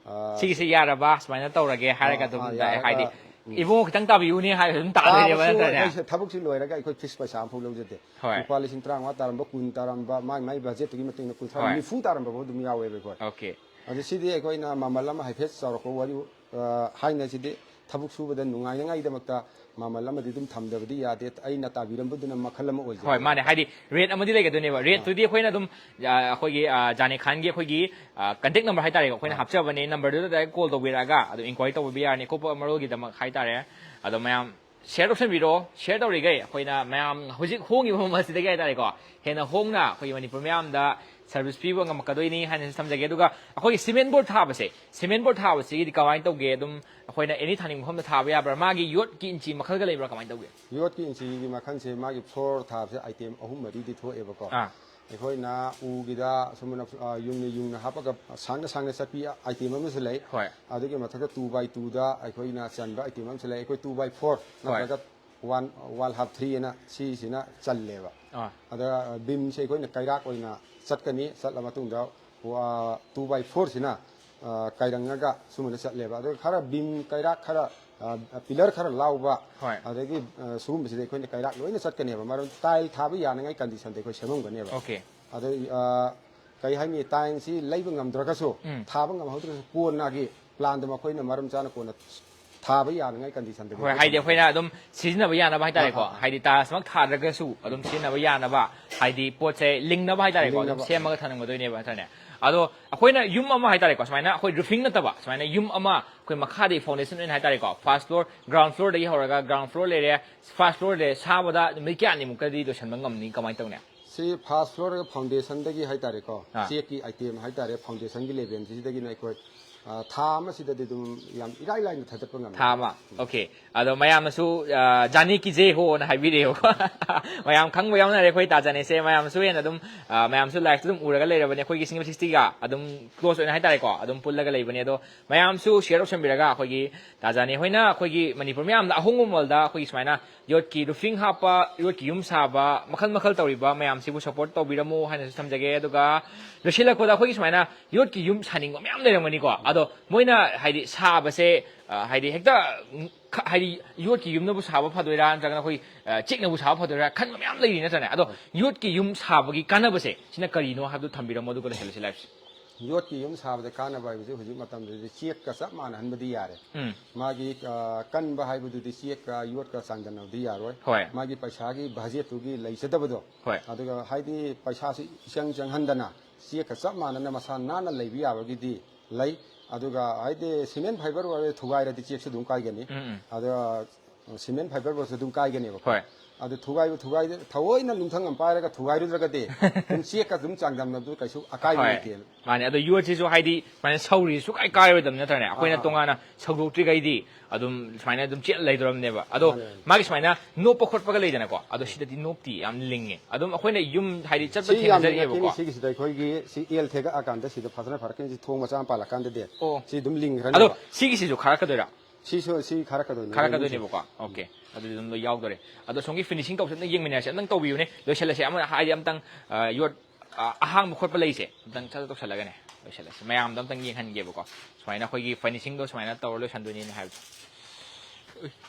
ꯑ, ꯁꯤꯒꯤꯁꯦ ꯌꯥꯔꯕ, ꯁꯨꯃꯥꯏꯅ ꯇꯧꯔꯒꯦ ꯍꯥꯏꯔꯒ ꯑꯥ, ꯑꯗꯨꯝ, ꯑꯥ, ꯌꯥꯔꯒ, ꯍꯥꯏꯗꯤ, ꯎꯝ꯫ "ꯏꯕꯨꯡꯉꯣ, ꯈꯤꯇꯪ ꯇꯥꯕꯤꯌꯨꯅꯦ" ꯍꯥꯏꯔꯒ ꯑꯗꯨꯝ ꯇꯥꯗꯣꯏꯅꯦꯕ, ꯇꯥꯕꯁꯨ ꯅꯠꯇ꯭ꯔꯅꯦ? ꯑꯩꯁꯦ ꯊꯕꯛꯁꯤ ꯂꯣꯏꯔꯒ ꯑꯩꯈꯣꯏ fix ꯄꯩꯁꯥ ꯑꯃꯐꯥꯎ ꯂꯧꯖꯗꯦ꯫ ꯍꯣꯏ꯫ ꯂꯨꯄꯥ ꯂꯤꯁꯤꯡ ꯇꯔꯥꯃꯉꯥ ꯇꯥꯔꯝꯕ, ꯀꯨꯟ ꯇꯥꯔꯝꯕ, ꯃꯥꯏ, ꯃꯥꯏ budget ꯇꯨꯒꯤ ꯃꯇꯨꯡ ꯏꯟꯅ ꯀꯨꯟꯊ꯭ꯔꯥ, ꯍꯣꯏ꯫ ꯅꯤꯐꯨ ꯇꯥꯔꯝꯕ ꯐꯥꯎ ꯑꯗꯨꯝ ꯌꯥꯎꯋꯦꯕ ꯑꯩꯈꯣꯏ꯫ Okay꯫ ꯑꯗꯨ ꯁꯤꯗꯤ ꯑꯩꯈꯣꯏꯅ ꯃꯃꯜ ꯑꯃ ꯍꯥꯏꯐꯦꯠ ꯆꯥꯎꯔꯛꯄ ꯋꯥꯔꯤ, ꯑ, ꯍꯥꯏꯅ ꯁꯤꯗꯤ ꯊꯕꯛ ꯁꯨꯕꯗ ꯅꯨꯡꯉꯥꯏꯅꯉꯥꯏꯗꯃꯛꯇ ꯃꯃꯜ ꯑꯃꯗꯤ ꯑꯗꯨꯝ ꯊꯝꯗꯕꯗꯤ ꯌꯥꯗꯦ꯫ ꯑꯩꯅ ꯇꯥꯕꯤꯔꯝꯕꯗꯨꯅ ꯃꯈꯜ ꯑꯃ ꯑꯣꯏꯖꯩ꯫ ꯍꯣꯏ, ꯃꯥꯅꯦ꯫ ꯍꯥꯏꯗꯤ rate ꯑꯃꯗꯤ ꯂꯩꯒꯗꯣꯏꯅꯦꯕ꯫ ꯑꯥ꯫ Rate ꯇꯨꯗꯤ ꯑꯩꯈꯣꯏꯅ ꯑꯗꯨꯝ, ꯑ, ꯑꯩꯈꯣꯏꯒꯤ, ꯑ, ꯖꯥꯅꯦ ꯈꯥꯟꯒꯤ ꯑꯩꯈꯣꯏꯒꯤ, ꯑ, contact number ꯍꯥꯏꯇꯥꯔꯦꯀꯣ, ꯑꯩꯈꯣꯏꯅ ꯑꯥ꯫ ꯍꯥꯞꯆꯕꯅꯦ꯫ Number ꯗꯨꯗ direct call ꯇꯧꯕꯤꯔꯛꯑꯒ ꯑꯗꯨꯝ inquiry ꯇꯧꯕꯤꯕ ꯌꯥꯔꯅꯤ, ꯑꯀꯨꯞꯄ ꯃꯔꯣꯜꯒꯤꯗꯃꯛ ꯍꯥꯏꯇꯥꯔꯦ꯫ ꯑꯗꯣ ꯃꯌꯥꯝ share ꯇꯧꯁꯟꯕꯤꯔꯣ꯫ Share ꯇꯧꯔꯤꯈꯩ ꯑꯩꯈꯣꯏꯅ ꯃꯌꯥꯝ ꯍꯧꯖꯤꯛ ꯍꯣꯡꯉꯤꯕ ꯃꯃꯜꯁꯤꯗꯒꯤ ꯍꯥꯏꯇꯥꯔꯦꯀꯣ, ꯍꯦꯟꯅ ꯍꯣꯡꯅ ꯑꯩꯈꯣꯏꯒꯤ ꯃꯅꯤꯄꯨꯔ ꯃꯌꯥꯝꯗ service ꯄꯤꯕ ꯉꯝꯃꯛꯀꯗꯣꯏꯅꯤ ꯍꯥꯏꯅꯁꯨ ꯊꯝꯖꯒꯦ꯫ ꯑꯗꯨꯒ ꯑꯩꯈꯣꯏꯒꯤ cement board ꯊꯥꯕꯁꯦ, cement board ꯊꯥꯕꯁꯤꯒꯤꯗꯤ ꯀꯃꯥꯏꯅ ꯇꯧꯒꯦ? ꯑꯗꯨꯝ ꯑꯩꯈꯣꯏꯅ any ꯊꯥꯅꯤꯡꯕ ꯃꯐꯝꯗ ꯊꯥꯕ ꯌꯥꯕ꯭ꯔꯥ? ꯃꯥꯒꯤ ꯌꯣꯠꯀꯤ ꯏꯟꯆꯤ ꯃꯈꯜꯒ ꯂꯩꯕ꯭ꯔꯥ? ꯀꯃꯥꯏꯅ ꯇꯧꯒꯦ? ꯌꯣꯠꯀꯤ ꯏꯟꯆꯤꯒꯤ ꯃꯈꯜꯁꯦ ꯃꯥꯒꯤ floor ꯊꯥꯕꯁꯦ item ꯑꯍꯨꯝ ꯃꯔꯤꯗꯤ ꯊꯣꯛꯑꯦꯕꯀꯣ꯫ ꯑꯥ꯫ ꯑꯩꯈꯣꯏꯅ ꯎꯒꯤꯗ ꯁꯨꯝꯕꯅ, ꯑ, ꯌꯨꯡꯅ, ꯌꯨꯡꯅ ꯍꯥꯞꯄꯒ ꯁꯥꯡꯅ ꯁꯥꯡꯅ ꯆꯠꯄꯤ item ꯑꯃꯁꯨ ꯂꯩ꯫ ꯍꯣꯏ꯫ ꯑꯗꯨꯒꯤ ꯃꯊꯛꯇ two by two ꯗ ꯑꯩꯈꯣꯏꯅ ꯆꯟꯕ item ꯑꯃꯁꯨ ꯂꯩ꯫ ꯑꯩꯈꯣꯏ two by four ꯍꯣꯏ꯫ ꯅꯠꯇ꯭ꯔꯒ one, one half three ꯑꯅ ꯁꯤꯁꯤꯅ ꯆꯜꯂꯦꯕ꯫ ꯑꯥ꯫ ꯑꯗ, ꯑ, beam ꯁꯦ ꯑꯩꯈꯣꯏꯅ ꯀꯩꯔꯥꯛ ꯑꯣꯏꯅ ꯆꯠꯀꯅꯤ꯫ ꯆꯠꯂ ꯃꯇꯨꯡꯗ, ꯋꯥ-, two by four ꯁꯤꯅ, ꯑ, ꯀꯥꯏꯔꯪꯉꯒ ꯁꯨꯃꯥꯏꯅ ꯆꯠꯂꯦꯕ꯫ ꯑꯗꯨꯒ ꯈꯔ beam ꯀꯩꯔꯥꯛ ꯈꯔ ꯄꯤꯂꯔ ꯈꯔ ꯂꯥꯎꯕ, ꯍꯣꯏ꯫ ꯑꯗꯒꯤ ꯑ, ꯁꯤꯒꯨꯝꯕꯁꯤꯗ ꯑꯩꯈꯣꯏꯅ ꯀꯩꯔꯥꯛ ꯂꯣꯏꯅ ꯆꯠꯀꯅꯦꯕ, ꯃꯔꯝ ꯇꯥꯏꯜ ꯊꯥꯕ ꯌꯥꯅꯉꯥꯏ ꯀꯟꯗꯤꯁꯟꯗ ꯑꯩꯈꯣꯏ ꯁꯦꯝꯃꯝꯒꯅꯦꯕ꯫ Okay꯫ ꯑꯗꯩ ꯑ, ꯀꯩ ꯍꯥꯏꯅꯤ, ꯇꯥꯏꯜꯁꯤ ꯂꯩꯕ ꯉꯝꯗ꯭ꯔꯒꯁꯨ, ꯎꯝ꯫ ꯊꯥꯕ ꯉꯝꯍꯧꯗ꯭ꯔꯒꯁꯨ, ꯀꯣꯟꯅꯒꯤ ꯄ꯭ꯂꯥꯟꯗ ꯃꯈꯣꯏꯅ ꯃꯔꯝ ꯆꯥꯅ ꯀꯣꯟꯅ ꯊꯥꯕ ꯌꯥꯅꯉꯥꯏ ꯀꯟꯗꯤꯁꯟꯗ ꯍꯣꯏ, ꯍꯥꯏꯗꯤ ꯑꯩꯈꯣꯏꯅ ꯑꯗꯨꯝ ꯁꯤꯖꯤꯟꯅꯕ ꯌꯥꯅꯕ ꯍꯥꯏꯇꯥꯔꯦꯀꯣ꯫ ꯑꯥ, ꯑꯥ, ꯑꯥ꯫ ꯍꯥꯏꯗꯤ ꯇꯥꯏꯜꯁꯃꯛ ꯊꯥꯗ꯭ꯔꯒꯁꯨ ꯑꯗꯨꯝ ꯁꯤꯖꯤꯟꯅꯕ ꯌꯥꯅꯕ, ꯍꯥꯏꯗꯤ ꯄꯣꯠꯁꯦ ꯂꯤꯡꯅꯕ ꯍꯥꯏꯇꯥꯔꯦꯀꯣ, ꯑꯗꯨꯝ ꯂꯤꯡꯅꯕ꯫ ꯁꯦꯝꯃꯒ ꯊꯝꯂꯝꯒꯗꯣꯏꯅꯦꯕ ꯍꯥꯏꯇꯥꯔꯦ꯫ ꯑꯗꯣ ꯑꯩꯈꯣꯏꯅ ꯌꯨꯝ ꯑꯃ ꯍꯥꯏꯇꯥꯔꯦꯀꯣ, ꯁꯨꯃꯥꯏꯅ ꯑꯩꯈꯣꯏ ꯔꯨꯐꯤꯡ ꯅꯠꯇꯕ, ꯁꯨꯃꯥꯏꯅ ꯌꯨꯝ ꯑꯃ ꯑꯩꯈꯣꯏ ꯃꯈꯥꯗꯒꯤ ꯐꯥꯎꯟꯗꯦꯁꯟ ꯑꯣꯏꯅ ꯍꯥꯏꯇꯥꯔꯦꯀꯣ, ꯐꯥꯔꯁ ꯐ꯭ꯂꯣꯔ, ꯒ꯭ꯔꯥꯎꯟ ꯐ꯭ꯂꯣꯔꯗꯒꯤ ꯍꯧꯔꯒ ꯒ꯭ꯔꯥꯎꯟ ꯐ꯭ꯂꯣꯔ ꯂꯩꯔꯦ, ꯐꯥꯔꯁ ꯐ꯭ꯂꯣꯔ ꯂꯩꯔꯦ, ꯁꯥꯕꯗ ꯅꯨꯃꯤꯠ ꯀꯌꯥꯅꯤꯃꯨꯛꯀꯗꯤ ꯂꯣꯏꯁꯤꯟꯕ ꯉꯝꯅꯤ, ꯀꯃꯥꯏꯅ ꯇꯧꯅꯤ? ꯁꯤ ꯐꯥꯔꯁ ꯐ꯭ꯂꯣꯔꯒ ꯐꯥꯎꯟꯗꯦꯁꯟꯗꯒꯤ ꯍꯥꯏꯇꯥꯔꯦꯀꯣ, ꯑꯥ꯫ ꯆꯦꯛꯀꯤ ꯑꯥꯏꯇꯦꯝ ꯍꯥꯏꯇꯥꯔꯦ, ꯐꯥꯎꯟꯗꯦꯁꯟꯒꯤ ꯂꯦꯚꯦꯜꯁꯤꯗꯒꯤꯅ ꯑꯩꯈꯣꯏ, ꯑ, ꯊꯥ ꯑꯃꯁꯤꯗꯗꯤ ꯑꯗꯨꯝ ꯌꯥꯝ ꯏꯔꯥꯏ ꯂꯥꯏꯅ ꯊꯥꯗꯠꯄ ꯉꯝꯃꯤ꯫ ꯊꯥ ꯑꯃ꯫ Okay꯫ ꯑꯗꯣ ꯃꯌꯥꯝꯅꯁꯨ, ꯑ, ꯖꯥꯅꯤ ꯀꯤꯖꯦ ꯍꯣꯅ ꯍꯥꯏꯕꯤꯔꯛꯑꯦꯕꯀꯣ꯫ ꯃꯌꯥꯝ ꯈꯪꯕ ꯌꯥꯎꯅꯔꯦ ꯑꯩꯈꯣꯏ ꯇꯥꯖꯥꯅꯤꯁꯦ꯫ ꯃꯌꯥꯝꯁꯨ ꯍꯦꯟꯅ ꯑꯗꯨꯝ, ꯑ, ꯃꯌꯥꯝꯁꯨ ꯂꯥꯏꯐꯇ ꯑꯗꯨꯝ ꯎꯔꯒ ꯂꯩꯔꯕꯅꯦ꯫ ꯑꯩꯈꯣꯏꯒꯤ ꯁꯤꯡꯖꯃꯩ ꯁꯤꯛꯁꯇꯤꯒ ꯑꯗꯨꯝ ꯀ꯭ꯂꯣꯁ ꯑꯣꯏꯅ ꯍꯥꯏꯇꯥꯔꯦꯀꯣ, ꯑꯗꯨꯝ ꯄꯨꯜꯂꯒ ꯂꯩꯕꯅꯦ꯫ ꯑꯗꯣ ꯃꯌꯥꯝꯁꯨ ꯁꯤꯌꯔ ꯇꯧꯁꯟꯕꯤꯔꯒ ꯑꯩꯈꯣꯏꯒꯤ ꯇꯥꯖꯥꯅꯤ ꯍꯣꯏꯅ ꯑꯩꯈꯣꯏꯒꯤ ꯃꯅꯤꯄꯨꯔ ꯃꯌꯥꯝꯗ ꯑꯍꯣꯡꯕ ꯃꯃꯜꯗ ꯑꯩꯈꯣꯏꯒꯤ ꯁꯨꯃꯥꯏꯅ ꯌꯣꯠꯀꯤ ꯔꯨꯐꯤꯡ ꯍꯥꯞꯄ, ꯌꯣꯠꯀꯤ ꯌꯨꯝ ꯁꯥꯕ, ꯃꯈꯜ ꯃꯈꯜ ꯇꯧꯔꯤꯕ ꯃꯌꯥꯝꯁꯤꯕꯨ ꯁꯞꯄꯣꯔꯠ ꯇꯧꯕꯤꯔꯝꯃꯨ ꯍꯥꯏꯅꯁꯨ ꯊꯝꯖꯒꯦ꯫ ꯑꯗꯨꯒ ꯂꯣꯏꯁꯤꯜꯂꯛꯄꯗ ꯑꯩꯈꯣꯏꯒꯤ ꯁꯨꯃꯥꯏꯅ ꯌꯣꯠꯀꯤ ꯌꯨꯝ ꯁꯥꯅꯤꯡꯕ ꯃꯌꯥꯝ ꯂꯩꯔꯝꯒꯅꯤꯀꯣ꯫ ꯑꯗꯣ ꯃꯣꯏꯅ ꯍꯥꯏꯗꯤ ꯁꯥꯕꯁꯦ, ꯑ, ꯍꯥꯏꯗꯤ ꯍꯦꯛꯇ, ꯎꯝ, ꯈ-, ꯍꯥꯏꯗꯤ ꯌꯣꯠꯀꯤ ꯌꯨꯝꯅꯕꯨ ꯁꯥꯕ ꯐꯗꯣꯏꯔꯥ, ꯅꯠꯇ꯭ꯔꯒꯅ ꯑꯩꯈꯣꯏ, ꯑ, ꯆꯦꯛꯅꯕꯨ ꯁꯥꯕ ꯐꯗꯣꯏꯔꯥ ꯈꯟꯕ ꯃꯌꯥꯝ ꯂꯩꯔꯤ ꯅꯠꯇ꯭ꯔꯅꯦ? ꯑꯗꯣ ꯌꯣꯠꯀꯤ ꯌꯨꯝ ꯁꯥꯕꯒꯤ ꯀꯥꯟꯅꯕꯁꯦ ꯁꯤꯅ ꯀꯔꯤꯅꯣ ꯍꯥꯏꯕꯗꯨ ꯊꯝꯕꯤꯔꯝꯃꯣ, ꯑꯗꯨꯒ ꯂꯣꯏꯁꯤꯜꯂꯁꯤ ꯂꯥꯏꯐꯁꯦ꯫ ꯌꯣꯠꯀꯤ ꯌꯨꯝ ꯁꯥꯕꯗ ꯀꯥꯟꯅꯕ ꯍꯥꯏꯕꯁꯤ ꯍꯧꯖꯤꯛ ꯃꯇꯝꯗꯗꯤ ꯆꯦꯛꯀ ꯆꯞ ꯃꯥꯟꯅꯍꯟꯕꯗꯤ ꯌꯥꯔꯦ꯫ ꯎꯝ꯫ ꯃꯥꯒꯤ, ꯑ, ꯀꯟꯕ ꯍꯥꯏꯕꯗꯨꯗꯤ ꯆꯦꯛꯀ ꯌꯣꯠꯀ ꯆꯥꯡꯗꯝꯅꯕꯗꯤ ꯌꯥꯔꯣꯏ꯫ ꯍꯣꯏ꯫ ꯃꯥꯒꯤ ꯄꯩꯁꯥꯒꯤ ꯕꯖꯦꯠꯇꯨꯒꯤ ꯂꯩꯖꯗꯕꯗꯣ꯫ ꯍꯣꯏ꯫ ꯑꯗꯨꯒ ꯍꯥꯏꯗꯤ ꯄꯩꯁꯥꯁꯤ ꯏꯆꯪ ꯆꯪꯍꯟꯗꯅ ꯆꯦꯛꯀ ꯆꯞ ꯃꯥꯟꯅꯅ ꯃꯁꯥ ꯅꯥꯟꯅ ꯂꯩꯕ ꯌꯥꯕꯒꯤꯗꯤ ꯂꯩ꯫ ꯑꯗꯨꯒ ꯍꯥꯏꯗꯤ ꯁꯤꯃꯦꯟ ꯐꯥꯏꯕꯔ ꯑꯣꯏꯔꯦ, ꯊꯨꯒꯥꯏꯔꯗꯤ ꯆꯦꯛꯁꯨ ꯑꯗꯨꯝ ꯀꯥꯏꯒꯅꯤ꯫ ꯎꯝ, ꯎꯝ꯫ ꯑꯗꯨꯒ ꯁꯤꯃꯦꯟ ꯐꯥꯏꯕꯔ ꯕꯣꯛꯁ ꯑꯗꯨꯝ ꯀꯥꯏꯒꯅꯦꯕꯀꯣ꯫ ꯍꯣꯏ꯫ ꯑꯗꯨ ꯊꯨꯒꯥꯏꯕ ꯊꯨꯒꯥꯏꯗ ꯊꯑꯣꯏꯅ ꯅꯨꯡꯊꯪ ꯑꯃ ꯄꯥꯏꯔꯒ ꯊꯨꯒꯥꯏꯔꯨꯗ꯭ꯔꯒꯗꯤ ꯑꯗꯨꯝ ꯆꯦꯛꯀ ꯑꯗꯨꯝ ꯆꯥꯡꯗꯝꯅꯕꯗꯨ ꯀꯩꯁꯨ ꯑꯀꯥꯏꯕ ꯍꯣꯏ꯫ ꯂꯩꯇꯦꯕ꯫ ꯃꯥꯅꯦ, ꯑꯗꯣ ꯌꯣꯠꯁꯤꯁꯨ ꯍꯥꯏꯗꯤ ꯁꯨꯃꯥꯏꯅ ꯁꯧꯔꯤ ꯁꯨꯀꯥꯏ ꯀꯥꯏꯔꯣꯏꯗꯕ ꯅꯠꯇ꯭ꯔꯅꯦ? ꯑꯩꯈꯣꯏꯅ ꯑꯥ, ꯑꯥ꯫ ꯇꯣꯉꯥꯟꯅ ꯁꯧꯗꯣꯛꯇ꯭ꯔꯤꯈꯩꯗꯤ ꯑꯗꯨꯝ ꯁꯨꯃꯥꯏꯅ ꯑꯗꯨꯝ ꯆꯦꯠ ꯂꯩꯗꯧꯔꯕꯅꯦꯕ꯫ ꯑꯗꯣ ꯃꯥꯅꯦ, ꯃꯥꯅꯦ꯫ ꯃꯥꯒꯤ ꯁꯨꯃꯥꯏꯅ ꯅꯣꯞꯄ ꯈꯣꯠꯄꯒ ꯂꯩꯗꯅꯀꯣ, ꯑꯗꯣ ꯁꯤꯗꯗꯤ ꯅꯣꯞꯇꯤ, ꯌꯥꯝ ꯂꯤꯡꯉꯦ꯫ ꯑꯗꯨꯝ ꯑꯩꯈꯣꯏꯅ ꯌꯨꯝ ꯍꯥꯏꯗꯤ ꯆꯠꯄ ꯁꯤ ꯌꯥꯝ ꯊꯦꯡꯅꯖꯔꯛꯑꯦꯕꯀꯣ꯫ ꯂꯤꯡꯉꯛꯈꯤꯅꯤ꯫ ꯁꯤꯒꯤꯁꯤꯗ ꯑꯩꯈꯣꯏꯒꯤ ꯁꯤ ꯑꯦꯜ ꯊꯦꯛꯑꯀꯥꯟꯗ ꯁꯤꯗ ꯐꯖꯅ ꯐꯔꯛꯀꯅꯤ꯫ ꯁꯤ ꯊꯣꯡ ꯃꯆꯥ ꯑꯃ ꯄꯥꯜꯂꯀꯥꯟꯗꯗꯤ ꯑꯣ꯫ ꯁꯤ ꯑꯗꯨꯝ ꯑꯗꯣ ꯂꯤꯡꯈ꯭ꯔꯅꯦꯕ꯫ ꯁꯤꯒꯤꯁꯤꯁꯨ ꯈꯥꯔꯛꯀꯗꯣꯏꯔꯥ? ꯁꯤꯁꯨ ꯁꯤ ꯈꯥꯔꯛꯀꯗꯣꯏꯅꯤ꯫ ꯈꯥꯔꯛꯀꯗꯣꯏꯅꯦꯕꯀꯣ꯫ Okay꯫ ꯑꯗꯨꯗꯤ ꯑꯗꯨꯝ ꯂꯣꯏ ꯌꯥꯎꯗꯣꯔꯦ꯫ ꯑꯗꯣ ꯁꯣꯝꯒꯤ ꯐꯤꯅꯤꯁꯤꯡ ꯇꯧꯕꯁꯦ ꯑꯝꯇꯪ ꯌꯦꯡꯃꯤꯟꯅꯔꯁꯦ꯫ ꯑꯝꯇꯪ ꯇꯧꯕꯤꯌꯨꯅꯦ꯫ ꯂꯣꯏꯁꯤꯜꯂꯁꯦ꯫ ꯑꯃ ꯍꯥꯏꯗꯤ ꯑꯝꯇꯪ, ꯑ, ꯌꯣꯠ, ꯑ, ꯑꯍꯥꯡꯕ ꯈꯣꯠꯄ ꯂꯩꯁꯦ ꯑꯝꯇꯪ ꯆꯠ ꯇꯧꯁꯜꯂꯒꯅꯦ ꯂꯣꯏꯁꯤꯜꯂꯁꯦ꯫ ꯃꯌꯥꯝꯗꯣ ꯑꯝꯇꯪ ꯌꯦꯡꯍꯟꯒꯦꯕꯀꯣ꯫ ꯁꯨꯃꯥꯏꯅ ꯑꯩꯈꯣꯏꯒꯤ ꯐꯤꯅꯤꯁꯤꯡꯗꯣ ꯁꯨꯃꯥꯏꯅ ꯇꯧꯔ ꯂꯣꯏꯁꯟꯗꯣꯏꯅꯦꯅ ꯍꯥꯏꯕꯗꯣ꯫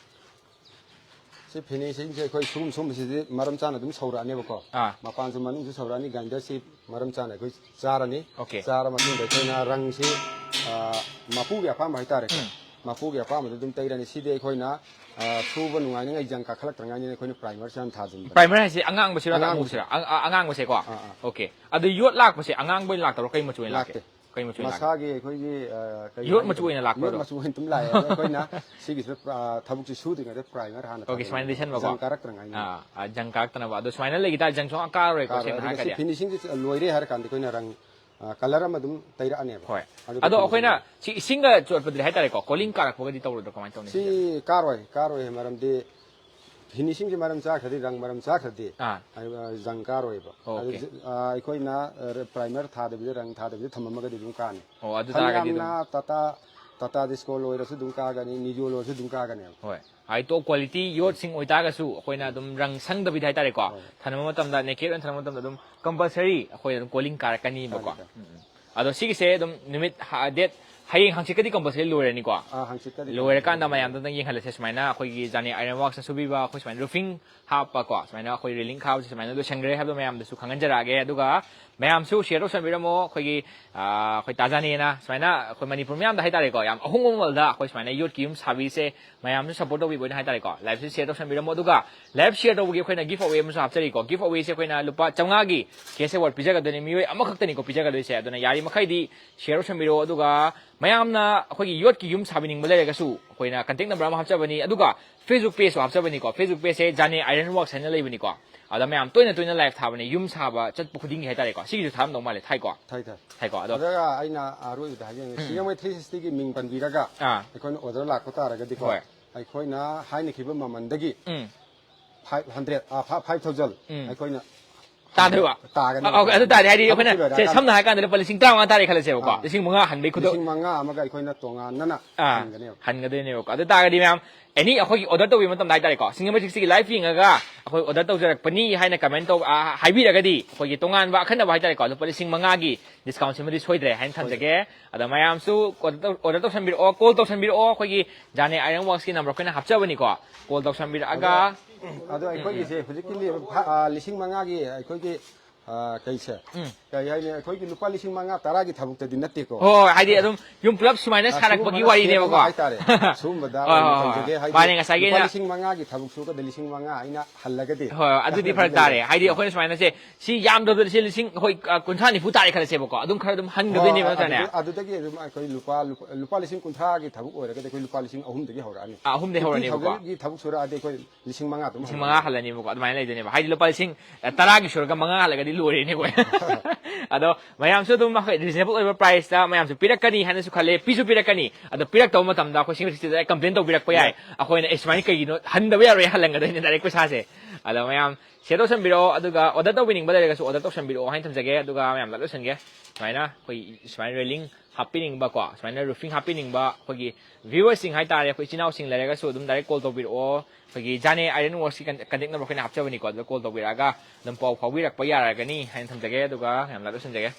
ꯁꯤ ꯐꯤꯅꯤꯁꯤꯡꯁꯦ ꯑꯩꯈꯣꯏ ꯁꯨꯝ ꯁꯨꯝꯕꯁꯤꯗꯤ ꯃꯔꯝ ꯆꯥꯅ ꯑꯗꯨꯝ ꯁꯧꯔꯛꯑꯅꯦꯕꯀꯣ꯫ ꯑꯥ꯫ ꯃꯄꯥꯟꯁꯨ ꯃꯅꯨꯡꯁꯨ ꯁꯧꯔꯛꯑꯅꯤ, ꯒ꯭ꯔꯥꯏꯟꯗꯔꯁꯤ ꯃꯔꯝ ꯆꯥꯅ ꯑꯩꯈꯣꯏ ꯆꯥꯔꯅꯤ꯫ Okay꯫ ꯆꯥꯔ ꯃꯇꯨꯡꯗ ꯑꯩꯈꯣꯏꯅ ꯔꯪꯁꯤ, ꯑ, ꯃꯄꯨꯒꯤ ꯑꯄꯥꯝꯕ ꯍꯥꯏꯇꯥꯔꯦꯀꯣ꯫ ꯎꯝ꯫ ꯃꯄꯨꯒꯤ ꯑꯄꯥꯝꯕꯗ ꯑꯗꯨꯝ ꯇꯩꯔꯅꯤ꯫ ꯁꯤꯗꯤ ꯑꯩꯈꯣꯏꯅ, ꯑ, ꯁꯨꯕ ꯅꯨꯡꯉꯥꯏꯅꯤꯉꯥꯏ ꯖꯪ ꯀꯥꯈꯠꯂꯛꯇ꯭ꯔꯉꯥꯏꯅꯤꯅ ꯑꯩꯈꯣꯏꯅ ꯄ꯭ꯔꯥꯏꯃꯔꯁꯤ ꯍꯥꯟꯅ ꯊꯥꯖꯤꯟꯕꯅꯤ꯫ ꯄ꯭ꯔꯥꯏꯃꯔ ꯍꯥꯏꯁꯦ ꯑꯉꯥꯡꯕꯁꯤꯔꯣ, ꯑꯉꯥꯡꯕꯁꯦ꯫ ꯑꯉꯥꯡꯕꯁꯤꯔꯣ? ꯑ-, ꯑ-, ꯑꯉꯥꯡꯕꯁꯦ꯫ ꯑꯥ, ꯑꯥ꯫ Okay꯫ ꯑꯗꯣ ꯌꯣꯠ ꯂꯥꯛꯄꯁꯦ ꯑꯉꯥꯡꯕ ꯑꯣꯏꯅ ꯂꯥꯛꯇꯕ꯭ꯔꯣ? ꯀꯩ ꯃꯆꯨ ꯑꯣꯏꯅ ꯂꯥꯛꯀꯦ? ꯂꯥꯛꯇꯦ꯫ ꯀꯩ ꯃꯆꯨ ꯑꯣꯏꯅ ꯂꯥꯛꯀꯦ? ꯃꯁꯥꯒꯤ ꯑꯩꯈꯣꯏꯒꯤ, ꯑ, ꯀꯩ ꯌꯣꯠ ꯍꯥꯏꯅꯤ? ꯃꯆꯨ ꯑꯣꯏꯅ ꯂꯥꯛꯄ꯭ꯔꯣ ꯌꯣꯠ ꯑꯗꯨꯝ? ꯃꯆꯨ ꯑꯣꯏꯅ ꯑꯗꯨꯝ ꯂꯥꯛꯑꯦ꯫ ꯑꯗꯣ ꯑꯩꯈꯣꯏꯅ ꯁꯤꯒꯤꯁꯤꯗ, ꯑ, ꯊꯕꯛꯁꯤ ꯁꯨꯗ꯭ꯔꯤꯉꯩꯗ ꯄ꯭ꯔꯥꯏꯃꯔ ꯍꯥꯟꯅ Okay, ꯁꯨꯃꯥꯏꯅ ꯊꯥꯖꯤꯟꯕꯅꯤ꯫ ꯂꯩꯁꯟꯕꯀꯣ? ꯖꯪ ꯀꯥꯔꯛꯇ꯭ꯔꯉꯥꯏꯅꯤ꯫ ꯑꯥ, ꯑꯥ, ꯖꯪ ꯀꯥꯔꯛꯇꯅꯕ꯫ ꯑꯗꯣ ꯁꯨꯃꯥꯏꯅ ꯂꯩꯈꯤ ꯇꯥꯔꯗꯤ ꯖꯪ ꯁꯨꯡꯀꯥ ꯀꯥꯔꯔꯣꯏꯀꯣ, ꯀꯥꯔꯣꯏ꯫ ꯁꯦꯡꯅ ꯑꯗꯨꯒ ꯁꯤ ꯍꯥꯏꯔꯒꯗꯤ꯫ ꯐꯤꯅꯤꯁꯤꯡꯁꯤ ꯂꯣꯏꯔꯦ ꯍꯥꯏꯔ ꯀꯥꯟꯗ ꯑꯩꯈꯣꯏꯅ ꯔꯪ, ꯑ, ꯀꯂꯔ ꯑꯃ ꯑꯗꯨꯝ ꯇꯩꯔꯛꯑꯅꯦꯕ꯫ ꯍꯣꯏ꯫ ꯑꯗꯨꯒ ꯑꯗꯣ ꯐꯤꯅꯤꯁꯤꯡ ꯑꯩꯈꯣꯏꯅ ꯁꯤ ꯏꯁꯤꯡꯒ ꯆꯣꯠꯄꯗꯗꯤ ꯍꯥꯏꯇꯥꯔꯦꯀꯣ, ꯀꯣꯂꯤꯡ ꯀꯥꯔꯛꯄꯒꯗꯤ ꯇꯧꯔꯣꯏꯗ꯭ꯔꯣ? ꯀꯃꯥꯏꯅ ꯇꯧꯅꯤ ꯁꯤꯁꯦ? ꯁꯤ ꯀꯥꯔꯣꯏ, ꯀꯥꯔꯣꯏ꯫ ꯃꯔꯝꯗꯤ ꯐꯤꯅꯤꯁꯤꯡꯁꯤ ꯃꯔꯝ ꯆꯥꯈ꯭ꯔꯗꯤ, ꯔꯪ ꯃꯔꯝ ꯆꯥꯈ꯭ꯔꯗꯤ, ꯑꯥ꯫ ꯑ, ꯖꯪ ꯀꯥꯔꯣꯏꯕ꯫ Okay꯫ ꯑꯗꯨ, ꯑ, ꯑꯩꯈꯣꯏꯅ, ꯑ, ꯄ꯭ꯔꯥꯏꯃꯔ ꯊꯥꯗꯕꯤꯗ, ꯔꯪ ꯊꯥꯗꯕꯤꯗ ꯊꯝꯃꯝꯃꯒꯗꯤ ꯑꯗꯨꯝ ꯀꯥꯅꯤ꯫ ꯑꯣ, ꯑꯗꯨ ꯇꯥꯔꯒꯗꯤ ꯑꯗꯨꯝ ꯐꯅꯌꯥꯝꯅ ꯇꯥꯇꯥ, ꯇꯥꯇꯥ ꯗꯤꯁꯀꯣꯜ ꯑꯣꯏꯔꯁꯨ ꯑꯗꯨꯝ ꯀꯥꯒꯅꯤ, ꯅꯤꯖꯣꯜ ꯑꯣꯏꯔꯁꯨ ꯑꯗꯨꯝ ꯀꯥꯒꯅꯦꯕ꯫ ꯍꯣꯏ꯫ ꯍꯥꯏ ꯇꯣꯞ ꯀ꯭ꯋꯥꯂꯤꯇꯤ ꯌꯣꯠꯁꯤꯡ ꯑꯣꯏꯇꯥꯔꯒꯁꯨ ꯑꯩꯈꯣꯏꯅ ꯑꯗꯨꯝ ꯔꯪ ꯁꯪꯗꯕꯤꯗ ꯍꯥꯏꯇꯥꯔꯦꯀꯣ, ꯍꯣꯏ꯫ ꯊꯅꯝꯕ ꯃꯇꯝꯗ, ꯅꯦꯀꯦꯠ ꯑꯣꯏꯅ ꯊꯅꯝꯕ ꯃꯇꯝꯗ ꯑꯗꯨꯝ ꯀꯝꯄꯜꯁꯔꯤ ꯑꯩꯈꯣꯏ ꯑꯗꯨꯝ ꯀꯣꯂꯤꯡ ꯀꯥꯔꯛꯀꯅꯤꯕꯀꯣ꯫ ꯀꯥꯔꯛꯀꯅꯤ꯫ ꯎꯝ, ꯎꯝ꯫ ꯑꯗꯣ ꯁꯤꯒꯤꯁꯦ ꯑꯗꯨꯝ ꯅꯨꯃꯤꯠ ꯍ-, ꯗꯦꯠ, ꯍꯌꯦꯡ ꯍꯪꯆꯤꯠꯀꯗꯤ ꯀꯝꯄꯜꯁꯔꯤ ꯂꯣꯏꯔꯅꯤꯀꯣ꯫ ꯑꯥ, ꯍꯪꯆꯤꯠꯀꯗꯤ ꯂꯣꯏꯔꯀꯥꯟꯗ ꯀꯝꯄꯜꯁꯔꯤ ꯃꯌꯥꯝꯗ ꯑꯝꯇꯪ ꯌꯦꯡꯍꯜꯂꯁꯦ꯫ ꯁꯨꯃꯥꯏꯅ ꯑꯩꯈꯣꯏꯒꯤ ꯖꯥꯅꯦ ꯑꯥꯏꯔꯟ ꯋꯥꯔꯛꯁꯅ ꯁꯨꯕꯤꯕ, ꯑꯩꯈꯣꯏ ꯁꯨꯃꯥꯏꯅ ꯔꯨꯐꯤꯡ ꯍꯥꯞꯄꯀꯣ, ꯁꯨꯃꯥꯏꯅ ꯑꯩꯈꯣꯏ ꯔꯦꯂꯤꯡ ꯈꯥꯕꯁꯦ ꯁꯨꯃꯥꯏꯅ ꯂꯣꯏꯁꯟꯈ꯭ꯔꯦ ꯍꯥꯏꯕꯗꯣ ꯃꯌꯥꯝꯗꯁꯨ ꯈꯪꯍꯟꯖꯔꯛꯑꯒꯦ꯫ ꯑꯗꯨꯒ ꯃꯌꯥꯝꯁꯨ ꯁꯤꯌꯔ ꯇꯧꯁꯟꯕꯤꯔꯝꯃꯣ꯫ ꯑꯩꯈꯣꯏꯒꯤ, ꯑꯥ, ꯑꯩꯈꯣꯏ ꯇꯥꯖꯥꯅꯦꯅ ꯁꯨꯃꯥꯏꯅ ꯑꯩꯈꯣꯏ ꯃꯅꯤꯄꯨꯔ ꯃꯤꯌꯥꯝꯗ ꯍꯥꯏꯇꯥꯔꯦꯀꯣ, ꯌꯥꯝ ꯑꯍꯣꯡꯕ ꯃꯃꯜꯗ ꯑꯩꯈꯣꯏ ꯁꯨꯃꯥꯏꯅ ꯌꯣꯠꯀꯤ ꯌꯨꯝ ꯁꯥꯕꯤꯁꯦ ꯃꯌꯥꯝꯁꯨ ꯁꯞꯄꯣꯔꯠ ꯇꯧꯕꯤꯕ ꯑꯣꯏꯅ ꯍꯥꯏꯇꯥꯔꯦꯀꯣ, ꯂꯥꯏꯐꯁꯤ ꯁꯤꯌꯔ ꯇꯧꯁꯟꯕꯤꯔꯝꯃꯣ꯫ ꯑꯗꯨꯒ ꯂꯥꯏꯐ ꯁꯤꯌꯔ ꯇꯧꯕꯒꯤ ꯑꯩꯈꯣꯏꯅ ꯒꯤꯐ ꯑꯋꯦ ꯑꯃꯁꯨ ꯍꯥꯞꯆꯔꯤꯀꯣ꯫ ꯒꯤꯐ ꯑꯋꯦꯁꯦ ꯑꯩꯈꯣꯏꯅ ꯂꯨꯄꯥ ꯆꯥꯝꯃꯉꯥꯒꯤ ꯀꯦꯁ ꯑꯦꯋꯥꯔꯗ ꯄꯤꯖꯒꯗꯣꯏꯅꯤ, ꯃꯤꯑꯣꯏ ꯑꯃꯈꯛꯇꯅꯤꯀꯣ ꯄꯤꯖꯒꯗꯣꯏꯁꯦ꯫ ꯑꯗꯨꯅ ꯌꯥꯔꯤꯃꯈꯩꯗꯤ ꯁꯤꯌꯔ ꯇꯧꯁꯟꯕꯤꯔꯛꯑꯣ꯫ ꯑꯗꯨꯒ ꯃꯌꯥꯝꯅ ꯑꯩꯈꯣꯏꯒꯤ ꯌꯣꯠꯀꯤ ꯌꯨꯝ ꯁꯥꯕꯤꯅꯤꯡꯕ ꯂꯩꯔꯒꯁꯨ ꯑꯩꯈꯣꯏꯅ ꯀꯟꯇꯦꯛ ꯅꯝꯕꯔ ꯑꯃ ꯍꯥꯞꯆꯕꯅꯤ꯫ ꯑꯗꯨꯒ ꯐꯦꯁꯕꯨꯛ ꯄꯦꯖꯁꯨ ꯍꯥꯞꯆꯕꯅꯤꯀꯣ꯫ ꯐꯦꯁꯕꯨꯛ ꯄꯦꯖꯁꯦ ꯖꯥꯅꯦ ꯑꯥꯏꯔꯟ ꯋꯥꯔꯛꯁ ꯍꯥꯏꯅ ꯂꯩꯕꯅꯤꯀꯣ꯫ ꯑꯗ ꯃꯌꯥꯝ ꯇꯣꯏꯅ ꯇꯣꯏꯅ ꯂꯥꯏꯐ ꯊꯥꯕꯅꯦ, ꯌꯨꯝ ꯁꯥꯕ ꯆꯠꯄ ꯈꯨꯗꯤꯡꯒꯤ ꯍꯥꯏꯇꯥꯔꯦꯀꯣ꯫ ꯁꯤꯒꯤꯁꯨ ꯊꯥꯔꯝꯗꯧ ꯃꯥꯜꯂꯦ, ꯊꯥꯏꯀꯣ? ꯊꯥꯏ, ꯊꯥꯏ꯫ ꯊꯥꯏꯀꯣ꯫ ꯑꯗꯣ ꯑꯗꯨꯒ ꯑꯩꯅ ꯑꯔꯣꯏꯕꯗ ꯍꯥꯏꯖꯅꯤꯡꯉꯤ, ꯁꯤꯡꯖꯃꯩ ꯊ꯭ꯔꯤ ꯁꯤꯛꯁꯇꯤꯒꯤ ꯃꯤꯡ ꯄꯟꯕꯤꯔꯒ ꯑꯥ꯫ ꯑꯩꯈꯣꯏꯅ ꯑꯣꯔꯗꯔ ꯂꯥꯛꯄ ꯇꯥꯔꯒꯗꯤꯀꯣ, ꯍꯣꯏ꯫ ꯑꯩꯈꯣꯏꯅ ꯍꯥꯏꯅꯈꯤꯕ ꯃꯃꯜꯗꯒꯤ ꯎꯝ꯫ ꯐꯥꯏꯚ ꯍꯟꯗ꯭ꯔꯦꯠ, ꯑꯥ, ꯐꯥꯏꯚ ꯊꯥꯎꯖꯟ ꯎꯝ꯫ ꯑꯩꯈꯣꯏꯅ ꯇꯥꯗꯣꯏꯕ? ꯇꯥꯒꯅꯤ꯫ ꯑ, ꯑ, ꯑꯗꯨ ꯇꯥꯔꯗꯤ ꯍꯥꯏꯗꯤ ꯑꯩꯈꯣꯏꯅ ꯊꯕꯛꯁꯤ ꯁꯦ, ꯂꯣꯏꯔꯀꯥꯟꯗ꯫ ꯁꯝꯅ ꯍꯥꯏꯔꯀꯥꯟꯗ ꯂꯨꯄꯥ ꯂꯤꯁꯤꯡ ꯇꯔꯥꯃꯉꯥ ꯇꯥꯔꯦ ꯈꯜꯂꯁꯦꯕꯀꯣ꯫ ꯑꯥ꯫ ꯂꯤꯁꯤꯡ ꯃꯉꯥ ꯍꯟꯕꯩ ꯈꯨꯗꯣꯡ ꯂꯤꯁꯤꯡ ꯃꯉꯥ ꯑꯃꯒ ꯑꯩꯈꯣꯏꯅ ꯇꯣꯉꯥꯟꯅꯅ ꯑꯥ, ꯍꯟꯒꯅꯦꯕ꯫ ꯍꯟꯒꯗꯣꯏꯅꯦꯕꯀꯣ꯫ ꯑꯗꯨ ꯇꯥꯔꯒꯗꯤ ꯃꯌꯥꯝ ꯑꯦꯅꯤ ꯑꯩꯈꯣꯏꯒꯤ ꯑꯣꯔꯗꯔ ꯇꯧꯕꯤꯕ ꯃꯇꯝꯗ ꯍꯥꯏꯇꯥꯔꯦꯀꯣ, ꯁꯤꯡꯖꯃꯩ ꯊ꯭ꯔꯤ ꯁꯤꯛꯁꯇꯤꯒꯤ ꯂꯥꯏꯚ ꯌꯦꯡꯉꯒ ꯑꯩꯈꯣꯏ ꯑꯣꯔꯗꯔ ꯇꯧꯖꯔꯛꯄꯅꯤ ꯍꯥꯏꯅ ꯀꯃꯦꯟ ꯇꯧ ꯑ, ꯍꯥꯏꯕꯤꯔꯒꯗꯤ ꯑꯩꯈꯣꯏꯒꯤ ꯇꯣꯉꯥꯟꯕ ꯑꯈꯟꯅꯕ ꯍꯥꯏꯇꯥꯔꯦꯀꯣ, ꯂꯨꯄꯥ ꯂꯤꯁꯤꯡ ꯃꯉꯥꯒꯤ ꯗꯤꯁꯀꯥꯎꯟ ꯁꯤꯃꯗꯤ ꯁꯣꯏꯗ꯭ꯔꯦ ꯍꯥꯏꯅ ꯊꯝꯖꯒꯦ꯫ ꯑꯗ ꯃꯌꯥꯝꯁꯨ ꯑꯣꯔꯗꯔ ꯇꯧ- ꯑꯣꯔꯗꯔ ꯇꯧꯁꯟꯕꯤꯔꯛꯑꯣ, ꯀꯣꯜ ꯇꯧꯁꯟꯕꯤꯔꯛꯑꯣ꯫ ꯑꯩꯈꯣꯏꯒꯤ ꯖꯥꯅꯦ ꯑꯥꯏꯔꯟ ꯋꯥꯔꯛꯁꯀꯤ ꯅꯝꯕꯔ ꯑꯩꯈꯣꯏꯅ ꯍꯥꯞꯆꯕꯅꯤꯀꯣ, ꯀꯣꯜ ꯇꯧꯁꯟꯕꯤꯔꯛꯑꯒ꯫ ꯑꯗꯣ ꯑꯩꯈꯣꯏꯒꯤꯁꯦ ꯍꯧꯖꯤꯛꯀꯤ ꯂꯤ- ꯐ- ꯑ, ꯂꯤꯁꯤꯡ ꯃꯉꯥꯒꯤ ꯑꯩꯈꯣꯏꯒꯤ ꯑ, ꯀꯩꯁꯦ, ꯎꯝ꯫ ꯀꯩ ꯍꯥꯏꯅꯤ, ꯑꯩꯈꯣꯏꯒꯤ ꯂꯨꯄꯥ ꯂꯤꯁꯤꯡ ꯃꯉꯥ ꯇꯔꯥꯒꯤ ꯊꯕꯛꯇꯗꯤ ꯅꯠꯇꯦꯀꯣ꯫ ꯍꯣꯏ, ꯍꯥꯏꯗꯤ ꯑꯗꯨꯝ ꯌꯨꯝ ꯄꯨꯂꯞ ꯁꯨꯃꯥꯏꯅ ꯑ, ꯁꯥꯔꯛꯄꯒꯤ ꯁꯤꯒꯨꯝꯕꯅ ꯋꯥꯔꯤꯅꯦꯕꯀꯣ꯫ ꯁꯦꯝꯕ ꯍꯥꯏꯇꯥꯔꯦ꯫ ꯁꯤꯒꯨꯝꯕꯗ ꯍꯣꯏ, ꯑꯣꯏꯅ ꯍꯣꯏ, ꯍꯣꯏ꯫ ꯇꯧꯖꯒꯦ꯫ ꯍꯥꯏꯗꯤ ꯃꯥꯅꯦ, ꯉꯁꯥꯏꯒꯤ ꯂꯨꯄꯥ ꯑꯩꯅ ꯂꯤꯁꯤꯡ ꯃꯉꯥꯒꯤ ꯊꯕꯛ ꯁꯨꯔꯒꯗ ꯂꯤꯁꯤꯡ ꯃꯉꯥ ꯑꯩꯅ ꯍꯜꯂꯒꯗꯤ ꯍꯣꯏ, ꯍꯣꯏ, ꯑꯗꯨꯗꯤ ꯐꯔꯛ ꯇꯥꯔꯦ꯫ ꯍꯥꯏꯗꯤ ꯑꯩꯈꯣꯏꯅ ꯁꯨꯃꯥꯏꯅ ꯁꯦ, ꯁꯤ ꯌꯥꯝꯗ꯭ꯔꯕꯗ ꯁꯤ ꯂꯤꯁꯤꯡ, ꯍꯣꯏ, ꯑ, ꯀꯨꯟꯊ꯭ꯔꯥ ꯅꯤꯐꯨ ꯇꯥꯔꯦ ꯈꯜꯂꯁꯦꯕꯀꯣ, ꯑꯗꯨꯝ ꯈꯔ ꯑꯗꯨꯝ ꯍꯟꯒꯗꯣꯏꯅꯦꯕ ꯑ, ꯅꯠꯇ꯭ꯔꯅꯦ? ꯑꯗꯨꯗꯒꯤ, ꯑꯗꯨꯗꯒꯤ ꯑꯗꯨꯝ ꯑꯩꯈꯣꯏ ꯂꯨꯄꯥ, ꯂꯨꯄꯥ, ꯂꯨꯄꯥ ꯂꯤꯁꯤꯡ ꯀꯨꯟꯊ꯭ꯔꯥꯒꯤ ꯊꯕꯛ ꯑꯣꯏꯔꯒꯗꯤ ꯑꯩꯈꯣꯏ ꯂꯨꯄꯥ ꯂꯤꯁꯤꯡ ꯑꯍꯨꯝꯗꯒꯤ ꯍꯧꯔꯛꯑꯅꯤ꯫ ꯑ, ꯑꯍꯨꯝꯗꯒꯤ ꯍꯧꯔꯅꯦꯕꯀꯣ꯫ ꯐꯤꯐꯇꯤ ꯊꯥꯎꯖꯟꯒꯤ ꯊꯕꯛ ꯁꯨꯔꯛꯑꯗꯤ ꯑꯩꯈꯣꯏ ꯂꯤꯁꯤꯡ ꯃꯉꯥ ꯑꯗꯨꯝ ꯂꯤꯁꯤꯡ ꯃꯉꯥ ꯍꯧꯔꯛꯑꯅꯤ꯫ ꯍꯜꯂꯅꯦꯕꯀꯣ, ꯑꯗꯨꯃꯥꯏꯅ ꯂꯩꯗꯣꯏꯅꯦꯕ꯫ ꯍꯥꯏꯗꯤ ꯂꯨꯄꯥ ꯂꯤꯁꯤꯡ, ꯑ, ꯇꯔꯥꯒꯤ ꯁꯨꯔꯒ ꯃꯉꯥ ꯍꯜꯂꯒꯗꯤ ꯂꯣꯏꯔꯦꯅꯦ ꯑꯩꯈꯣꯏ꯫ ꯑꯗꯣ ꯃꯌꯥꯝꯁꯨ ꯑꯗꯨꯝ ꯑꯩꯈꯣꯏ ꯔꯤꯖꯅꯦꯕꯜ ꯑꯣꯏꯕ ꯄ꯭ꯔꯥꯏꯁꯇ ꯃꯌꯥꯝꯁꯨ ꯄꯤꯔꯛꯀꯅꯤ ꯍꯥꯏꯅꯁꯨ ꯈꯜꯂꯦ, ꯄꯤꯁꯨ ꯄꯤꯔꯛꯀꯅꯤ꯫ ꯑꯗꯣ ꯄꯤꯔꯛꯇꯕ ꯃꯇꯝꯗ ꯑꯩꯈꯣꯏ ꯁꯤꯡꯖꯃꯩ ꯊ꯭ꯔꯤ ꯁꯤꯛꯁꯇꯤꯗ ꯀꯝꯄ꯭ꯂꯦꯟ ꯇꯧꯕꯤꯔꯛꯄ ꯌꯥꯏ꯫ ꯑꯩꯈꯣꯏꯅ, "ꯑꯦ, ꯁꯨꯃꯥꯏꯅ ꯀꯩꯒꯤꯅꯣ ꯍꯟꯗꯕ ꯌꯥꯔꯣꯏ, ꯍꯜꯂꯟꯒꯗꯣꯏꯅꯦ ꯗꯥꯏꯔꯦꯛ ꯄꯩꯁꯥꯁꯦ"꯫ ꯑꯗꯣ ꯃꯌꯥꯝ ꯁꯤꯌꯔ ꯇꯧꯁꯟꯕꯤꯔꯛꯑꯣ, ꯑꯗꯨꯒ ꯑꯣꯔꯗꯔ ꯇꯧꯕꯤꯅꯤꯡꯕ ꯂꯩꯔꯒꯁꯨ ꯑꯣꯔꯗꯔ ꯇꯧꯁꯟꯕꯤꯔꯛꯑꯣ ꯍꯥꯏꯅ ꯊꯝꯖꯒꯦ꯫ ꯑꯗꯨꯒ ꯃꯌꯥꯝ ꯂꯥꯏ ꯂꯣꯏꯁꯟꯒꯦ꯫ ꯁꯨꯃꯥꯏꯅ ꯑꯩꯈꯣꯏ ꯁꯨꯃꯥꯏꯅ ꯔꯦꯂꯤꯡ ꯍꯥꯞꯄꯤꯅꯤꯡꯕꯀꯣ, ꯁꯨꯃꯥꯏꯅ ꯔꯨꯐꯤꯡ ꯍꯥꯞꯄꯤꯅꯤꯡꯕ ꯑꯩꯈꯣꯏꯒꯤ ꯚ꯭ꯌꯨꯋꯔꯁꯤꯡ ꯍꯥꯏꯇꯥꯔꯦ, ꯑꯩꯈꯣꯏ ꯏꯆꯤꯟ ꯏꯅꯥꯎꯁꯤꯡ ꯂꯩꯔꯒꯁꯨ ꯑꯗꯨꯝ ꯗꯥꯏꯔꯦꯛ ꯀꯣꯜ ꯇꯧꯕꯤꯔꯛꯑꯣ꯫ ꯑꯩꯈꯣꯏꯒꯤ ꯖꯥꯅꯦ ꯑꯥꯏꯔꯟ ꯋꯥꯔꯛꯁꯀꯤ ꯀꯟ-, ꯀꯟꯇꯦꯛ ꯅꯝꯕꯔ ꯑꯩꯈꯣꯏꯅ ꯍꯥꯞꯆꯕꯅꯤꯀꯣ, ꯑꯗꯨꯗ ꯀꯣꯜ ꯇꯧꯕꯤꯔꯛꯑꯒ ꯑꯗꯨꯝ ꯄꯥꯎ ꯐꯥꯎꯕꯤꯔꯛꯄ ꯌꯥꯔꯒꯅꯤ ꯍꯥꯏꯅ ꯊꯝꯖꯒꯦ꯫ ꯑꯗꯨꯒ ꯌꯥꯝ ꯂꯣꯏꯁꯤꯟꯖꯒꯦ꯫